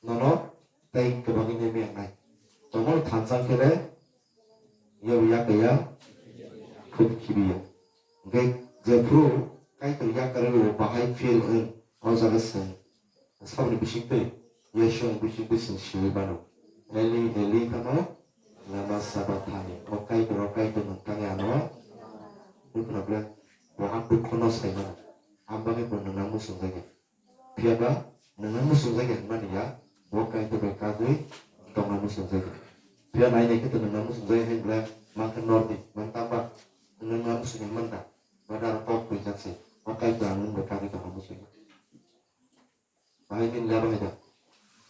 Nono tei kwbangwi nai maya nai. Tongmani thansa khe le yabo yakaya khub khibiya. Hwnkhe jephru kaitor yakarwi bo bahai fail wng, o jaga chwng saboni bisingtwi, Yesoni bisingtwi chwng swiwi mano. Eli, Eli, kamo lama sabachthani. O kaitor, o kaitor, nwng tangwi ano. Buphano ble bo ang dukhono sai mano. Ang bagwi bo nwngno muchungjagwi. Phiya ba nwng ang muchungjagwi hwnmani ya, bo kaitor bai kagwi tongna muchungjagwi. Phiya nai nai khe to nwng ang muchungjagwi hai bwle mankhe nordi, mantang ba nwng ang muchungwi hwnmanta, ba da aro kok twijak se, o kaitor ang nwng bai kagwi tongna muchungo. Bahai khe nini lama hai da,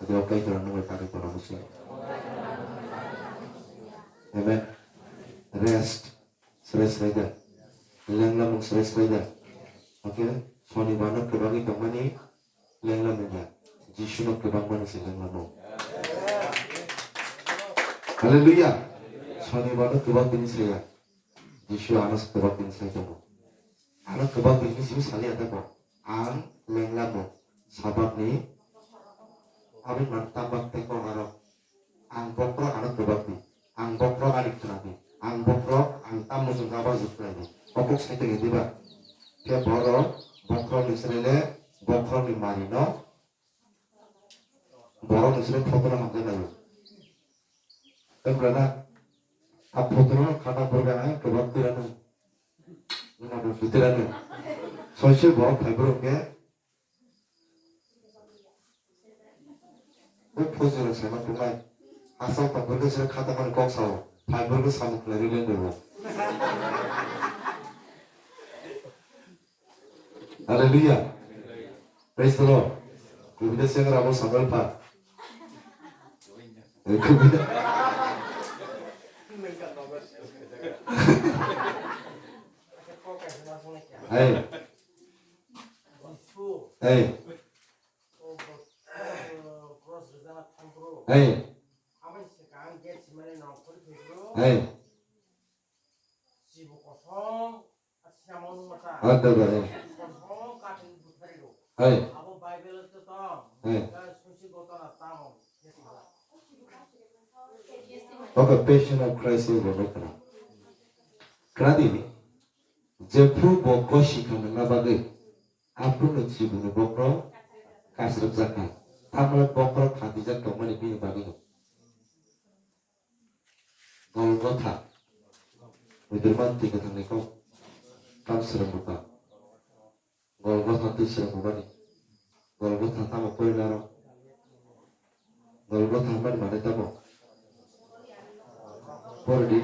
adi o kaitor ang nwng bai kagwi tongna muchungo. Amen. Rest. Srai srai da. Lenglamung srai srai da. Okay? Sonibar no kwbangwi tongmani lenglamung ya. Jisu no kwbang mani se lenglamung. Hallelujah. Sonibar no kwbak bini saya. Jisu ano kwbak bini sai tongo. Ano kwbak bini simi sali ata ko. Ang lengla mo. Sabak ni abin man tambak teko aro. Ang bokrok ano kwbak di. Ang bokrok ani khna di. Ang bokrok ang tam muchung kaba juknai di. Okok sai tongya diba. Khe borok bokrok ni srele bokrok ni mari no. Borok ni srele photo no hamjak laio. Tei bwlana a photo no khana borok ang kwbak tira no. Wngma bo putira no. Soisoi borok phai borok khe. Bo photo rok saima tongnai. Asal ta borok srele khata mani kok sao. Phai borok samung khlai ri leng bo. Hallelujah. Praise the Lord. Kubida sengra bo sangal pa. Eh, kubida. Hey. Hey. Hey. Hey. Ada ba, eh. Eh. Eh. Oke, Passion of Christ ni bo nukha. Khna di, jephru bo gosi kha nangna bagwi, aphuru no chibuni bokhorok kasrwk jakha. Tamni bokhorok khatijak tongmani bini bagwi no. Golgotha. Muiturma twi kwthangni kok. Tam srwng bwkha. Golgotha twi srwng bwmani. Golgotha tamo porinaro. Golgotha hwnmani mane tamo. Pordi.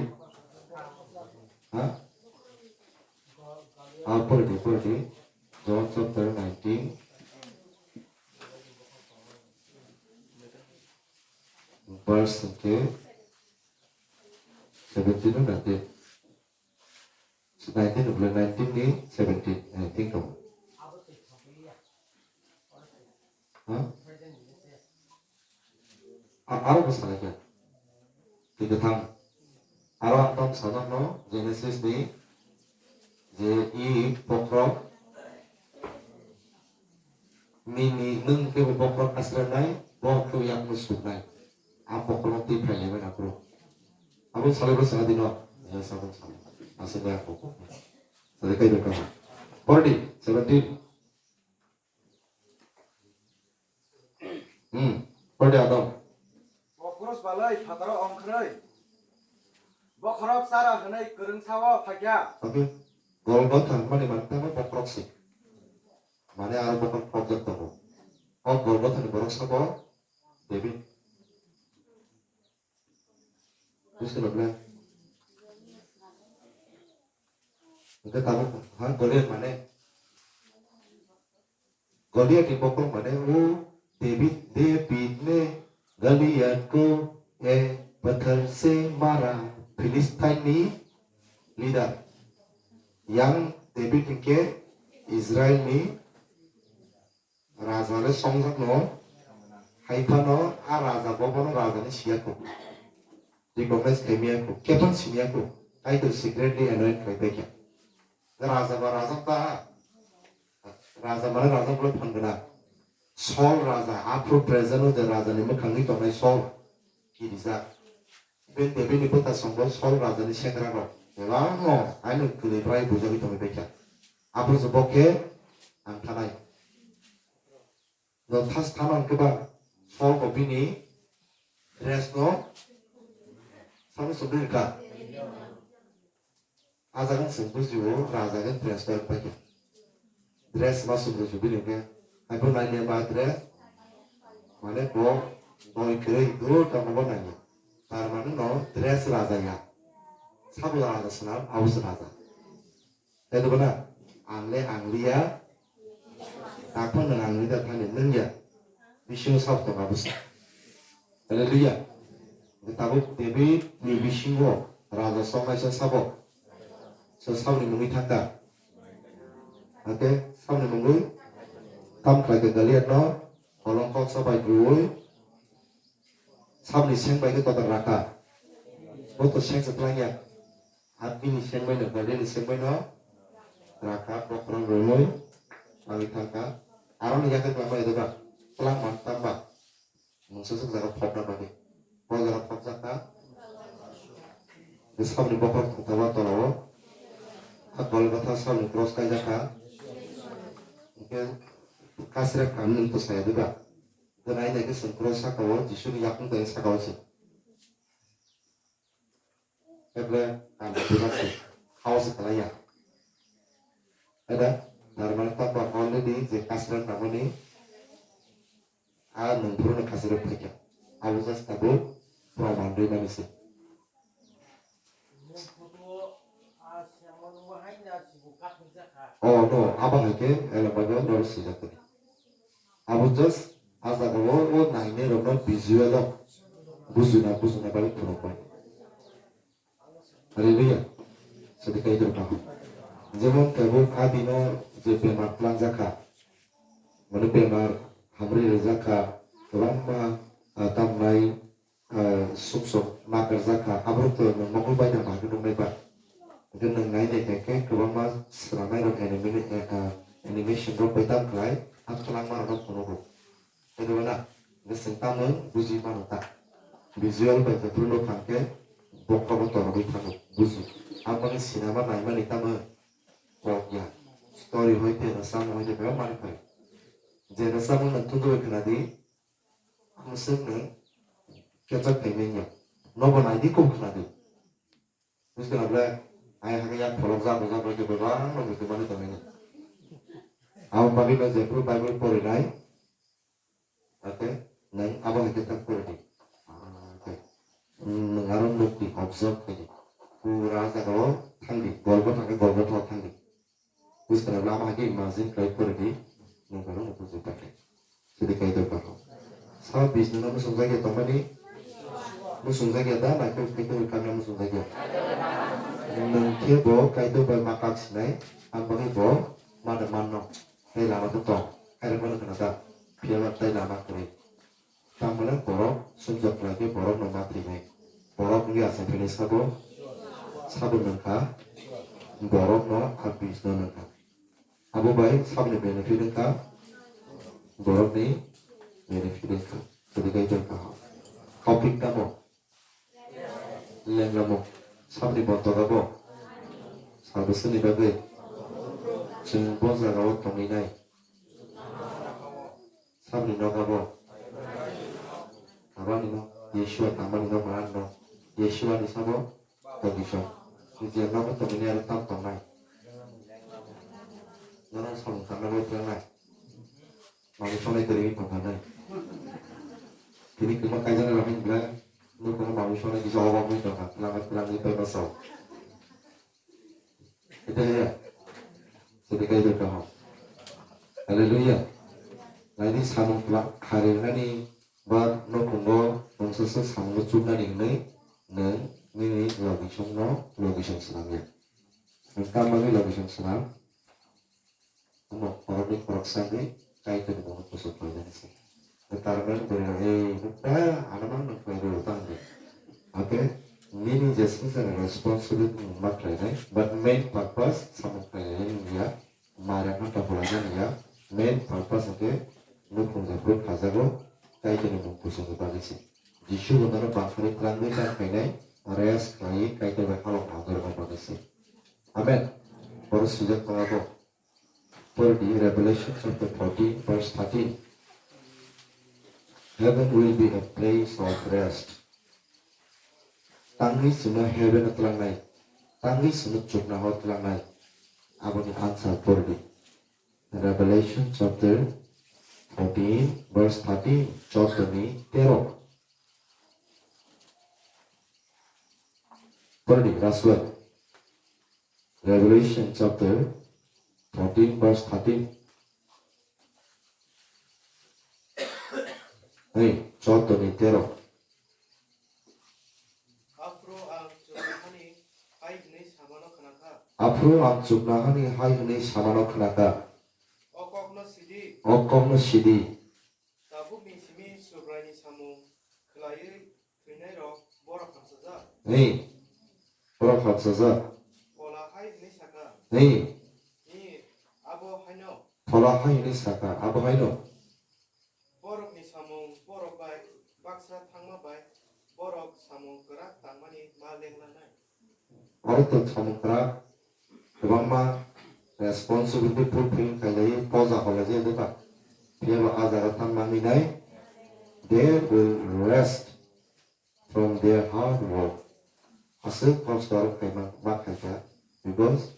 Ha? Ah, pordi, pordi. John chapter nineteen. Verse hwnkhe seventeen no nineteen. Nineteen hwnkhe nineteen ni seventeen. Eh, thik tongo. Ha? A-, aro bwsa lai kha. Twi kwthang. Aro ang tong sajak no Genesis ni je i bokhorok nini nwng khe bo bokhorok asranai, bo khe yakno suknai. A bokhorok twi phai lai mani aphuru. Abo salai bwsa di no. Ya sabon salai. Aswk ya ko. Salai kai do ka. Pordi seventeen. Hmm, pode adong. O krus balai phataro ongkhroi. Bokhorok chara hwnwi kwrwngsao phaikha. Oke. Golgotha hwnmani mane tamo bokhorok se. Mane aro bokhorok phobjak tongo. O Golgothani borok sabo David. Buji kheno ble. Hwnkhe tabuk ha Goliath mane. Goliath ni bokhorok mane o David, David ne Goliath ko e pathar se mara. Philistine ni leader. Yang David hwnkhe Israel ni raja le songjak no, hai phano a raja bo bono raja ni siya kho. Recognize khaimiya kho, khe phano siniya kho. Kaitor secretly anoint khai paikha. Raja ba raja ta, raja mane raja bole phan gana. Saul raja, aphuru present o je raja ni mwkhang ni tongnai Saul, kirijak. Iben David ni bwta songbo Saul raja ni sekra rok. Ebang no, aino kwlwi bwrai bujagwi tongwi paikha. Aphuru se bo khe ang thanai. No thas thana hwnkhe ba Saul bo bini dress no sabo sumri rwkha. A jaga chwng bujio raja khe dress bai paikha. Dress ma sumri su bini hwnkhe. Hai bo naina ba dress mane bo boi kwrwi duro tamo bo naina. Tar mane no dress raja ya. Sabo raja swnam abo se raja. Tei dubana, ang le ang liya, tak phano nwng ang liya thani nwng ya. Bisingo sabo tongo abo se. Hallelujah. Tabuk David ni bisingo raja soknaisa sabo. So saboni mungwi thangkha. Hake saboni mungwi tam khlai kha Goliath no kolong kok sa bai rwui. Saboni seng bai khe kotor rakha. Bo to sengsa twlangya. Abini sengbaino, Gabrielni sengbaino raka bokhorok romwi tangwi thangkha. Aroni yakhe twlangma edoba twlangma tamba. Mungsa swk jaga phokna bagwi. Bo jaga phokjakha. Bwsabni bokhorok thwngthaba tolao. Ha Golgotha sabni cross kaijakha. Hwnkhe kasirek kamni to saya diba. Hwnkhe nainai khe chwng cross sakao Jisuni yakung tongwi sakao se. Khe ble ang bujak se, hao se kalaiya. Ada, narmani tokma already je kasirang tangmani, a nwng phuru no kasirok phaikha. Abo just tabuk proman rwi mani se. Oh no, abo hai khe, ela bagwi norok swijak tongwi. Abo just a jaga o, o nainai rok no visual o bujuna, bujuna bagwi phunukmani. Hallelujah. Sadi kai dorkha. Jemon tabuk a dino je bemar twlangjakha, mane bemar hamri rijakha, kwbangma, ah, tamnai, ah, sumsok nakarjakha, aborok to nwng mokol baina bagwi nuknai ba. Hwnkhe nwng nainai khe, khe kwbangma swrwngnairok animi-, eh, ah, animation rok bai tam khlai, a twlangmarokno phunugo. Tei rwna, hwnkhe chwng tamo buji mano ta. Visual bai khe phuru nuk thang khe bokhorogo torogwi thango, buji. Aboni sinema naimani tamo kok ya. Story hoi khe rwchapmung hoi khe bebak manwi phai. Je rwchapmung nwng thunjagwi khna di, Ang swkno kechak phaimanya. Nobo naidi kok khna di. Buji khna ble, ai hakhe yak pholok jak jak bai khe bebak no buji mani tongmani. Abo bagwi no jephru Bible porinai, okay, nwng abo hai khe tak pori di. Okay. Nwng aro nuk di, observe khai di. Pura jaga o thang di, Golgotha khe Golgotha o thang di. Buji khna lama hai khe imagine khlai pori di, nwng bono buji ta khe. Sidi kaitor baha. Sa Bishnu no muchungjak ya tongmani? Muchungjak ya da, naikhe kaitor ni kami muchungjak ya. Nwng khe bo kaitor bai ma kak sinai, ang bagwi bo ma da manno. Tei lama to tong, kaitor bono khna da, phiya ma tei lama kwrwi. Tamole borok sumjak khlai khe borokno ma thwinai. Borok wngwi achai phainai sabo, sabo nwngkha, borokno a Bishnu nwngkha. Abo bai saboni benefit wngkha, borokni benefit wngkha. Tini kaitor kaham. Topic tamo? Lenglamo. Saboni bontoga bo? Salbwswngni bagwi. Chwng bo jagao tongwi nai. Saboni nogo bo. Aboni no Yeshua tamani no manang no. Yeshua ni sabo tongwi song. Ni je nogo tongwi ni aro tam tongnai. Nono samung tangna bai tlangnai. Mami sonai kwrwi tongkha nai. Tini kwma kaijana rok hinbla. Nukono mami sonai kisa obak bai tongkha. Twlangwi twlangwi pai ma sao. Ete ya. Sidi kaitor kaham. Hallelujah. Naidi samung twlang kharinani ba nukhungo mungsa se samung chuknani hinwi nwng nini logisongno logisong swnamya. Nwng tamni logisong swnam. Omo khoroknwi khoroksa wngwi kaitorni mungno kuchuk khlainani se. Tarmani bwrwi rok, "Ei, nukha, ano mang nukha, rw tang di." Okay? Nini je swngcharni responsibility nwng ma khlainai, but main purpose samung khlainai wngya, mare hanta holainani ya, main purpose hwnkhe nukhung jephru khajago, kaitorni mung kuchukni bagwi se. Jisu bo nono bangkhorwi twlangwi tang khainai, rest khlaiwi kaitor bai halok nangwi rwna bagwi se. Amen. Borok swijak tongo bo. Pori di Revelation chapter fourteen, verse thirteen. Heaven will be a place of rest. Tangwi chwngno heaven o twlangnai, tangwi chwngno chukna hor twlangnai. Aboni answer pori di. Revelation chapter fourteen, verse thirteen, chotoni tero. Pori di, Raswel. Revelation chapter fourteen, verse thirteen. Hey, chotoni tero. Aphuru ang chuknohani hai hwnwi samano khna kha. Aphuru ang chuknohani hai hwnwi samano khna kha. O kokno sidi. O kokno sidi. Tabukni simi Subraini samung khlaiwi thwinairok borok hamsajak. Ni. Borok hamsajak. Phola hai hwnwi sakha. Ni. Ni, abo haino. Phola hai hwnwi sakha, abo haino. Borokni samung borok bai baksa thangma bai borok samung kwrak tangmani ma lenglanai. Oro tong samung kwrak kwbangma responsibility fulfill khailai poja kholai je doka. Phiya ba a jaga thang manwi nai, they will rest from their hard work. Aswk kosto aro khaima ma khaikha, because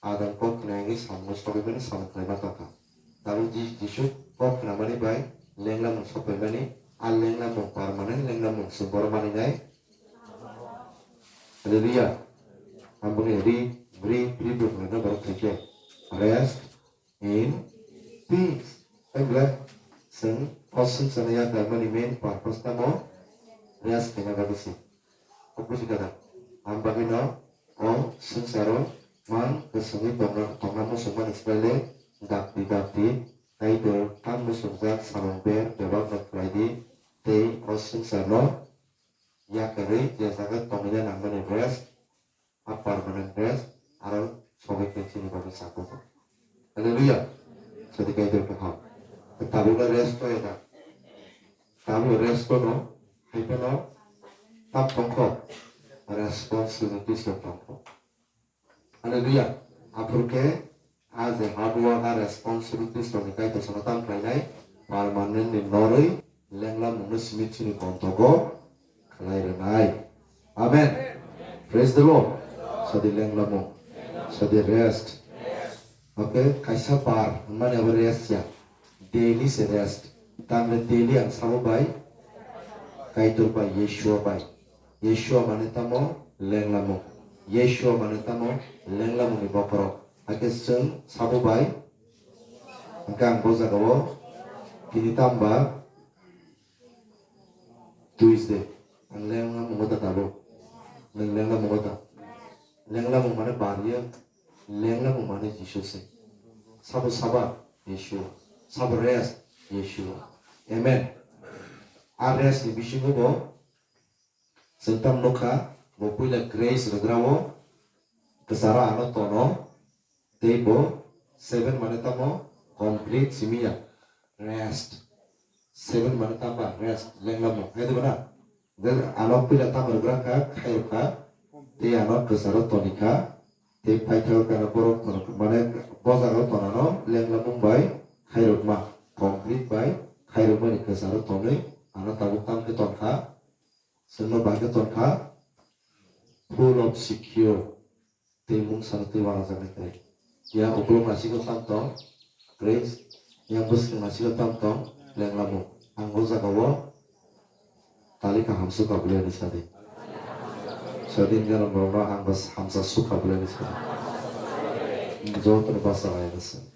Adam kok khna wngwi samungno sogwi mani samung khlaima tongkha. Tabuk Ji-, Jisu kok khnamani bai lenglamung sokphaimani, a lenglamung permanent lenglamung chwng bohrok maninai. Hallelujah. Amboni ri, ri, ri bwrwngno borok khaikhe rest in peace. Tei belai chwng o swngcharno yakarmani main purpose tamo? Rest khaina bagwi se. O buji kha da? Ang bagwino o swngcharo mang kwchwngwi tongna, tongna muchungmani swkang le dakti dakti Kaitor tang muchungjak samung ber bebak no khlai di tei o swngcharno yakarwi je jaga tongwina nangmani rest, a permanent rest, aro sogwi khe chini bagwi sakhugo. Hallelujah. Sadi Kaitor kaham. Tabukno rest ko eda. Tabuk rest ko no, hai phano tam tongkho. Responsibility se tongkho. Hallelujah. Aphuru khe a je hard work, a responsibilities rokni Kaitor sano tam khlainai, permanent ni norwi lenglamungno simi chini bontogo khlai rwnai. Amen. Praise the Lord. Sadi lenglamung. Sadi rest. Okay, kaisa bar hwnmani abo rest ya. Daily se rest. Tamni daily ang sabo bai, Kaitor bai, Yeshua bai. Yeshua mane tamo lenglamung. Yeshua mane tamo lenglamungni bokhorok. Hakhe chwng sabo bai, hwnkhe ang bo jagao tini tamba Tuesday. Ang lenglamungo da tabuk. Nwng lenglamungo da. Lenglamung mane bariya. Lenglamung mane Jisu se. Sabo saba Yeshua. Sabo rest Yeshua. Amen. A rest ni bisingo bo chwng tam nukha, bo puila grace rwgrao kwcharo ano tono, tei bo seven mane tamo complete simiya rest. Seven mane tamba rest, lenglamung, hai diba na? Then ano puila tamo rwgra kha, khairokha, tei ano kwcharo tonikha, tei paithago khe ano borok tono, mane bojaro tonano lenglamung bai khairokma, complete bai khairokmani kwcharo tonwi ano tabuk tamkhe tonkha, chwngno bahai khe tonkha, full of secure. Tei mung sano tei wanajaknai kwrwi. Yang ukulok naisiko tam tong, praise. Yang bwswk naisiko tam tong, lenglamung. Ang o jagao tali kaham sukha bwlai ni sadi. Sadi ni ganam rokno ang bas hamsa sukha bwlai ni sadi. Jotono basa lai ni sadi.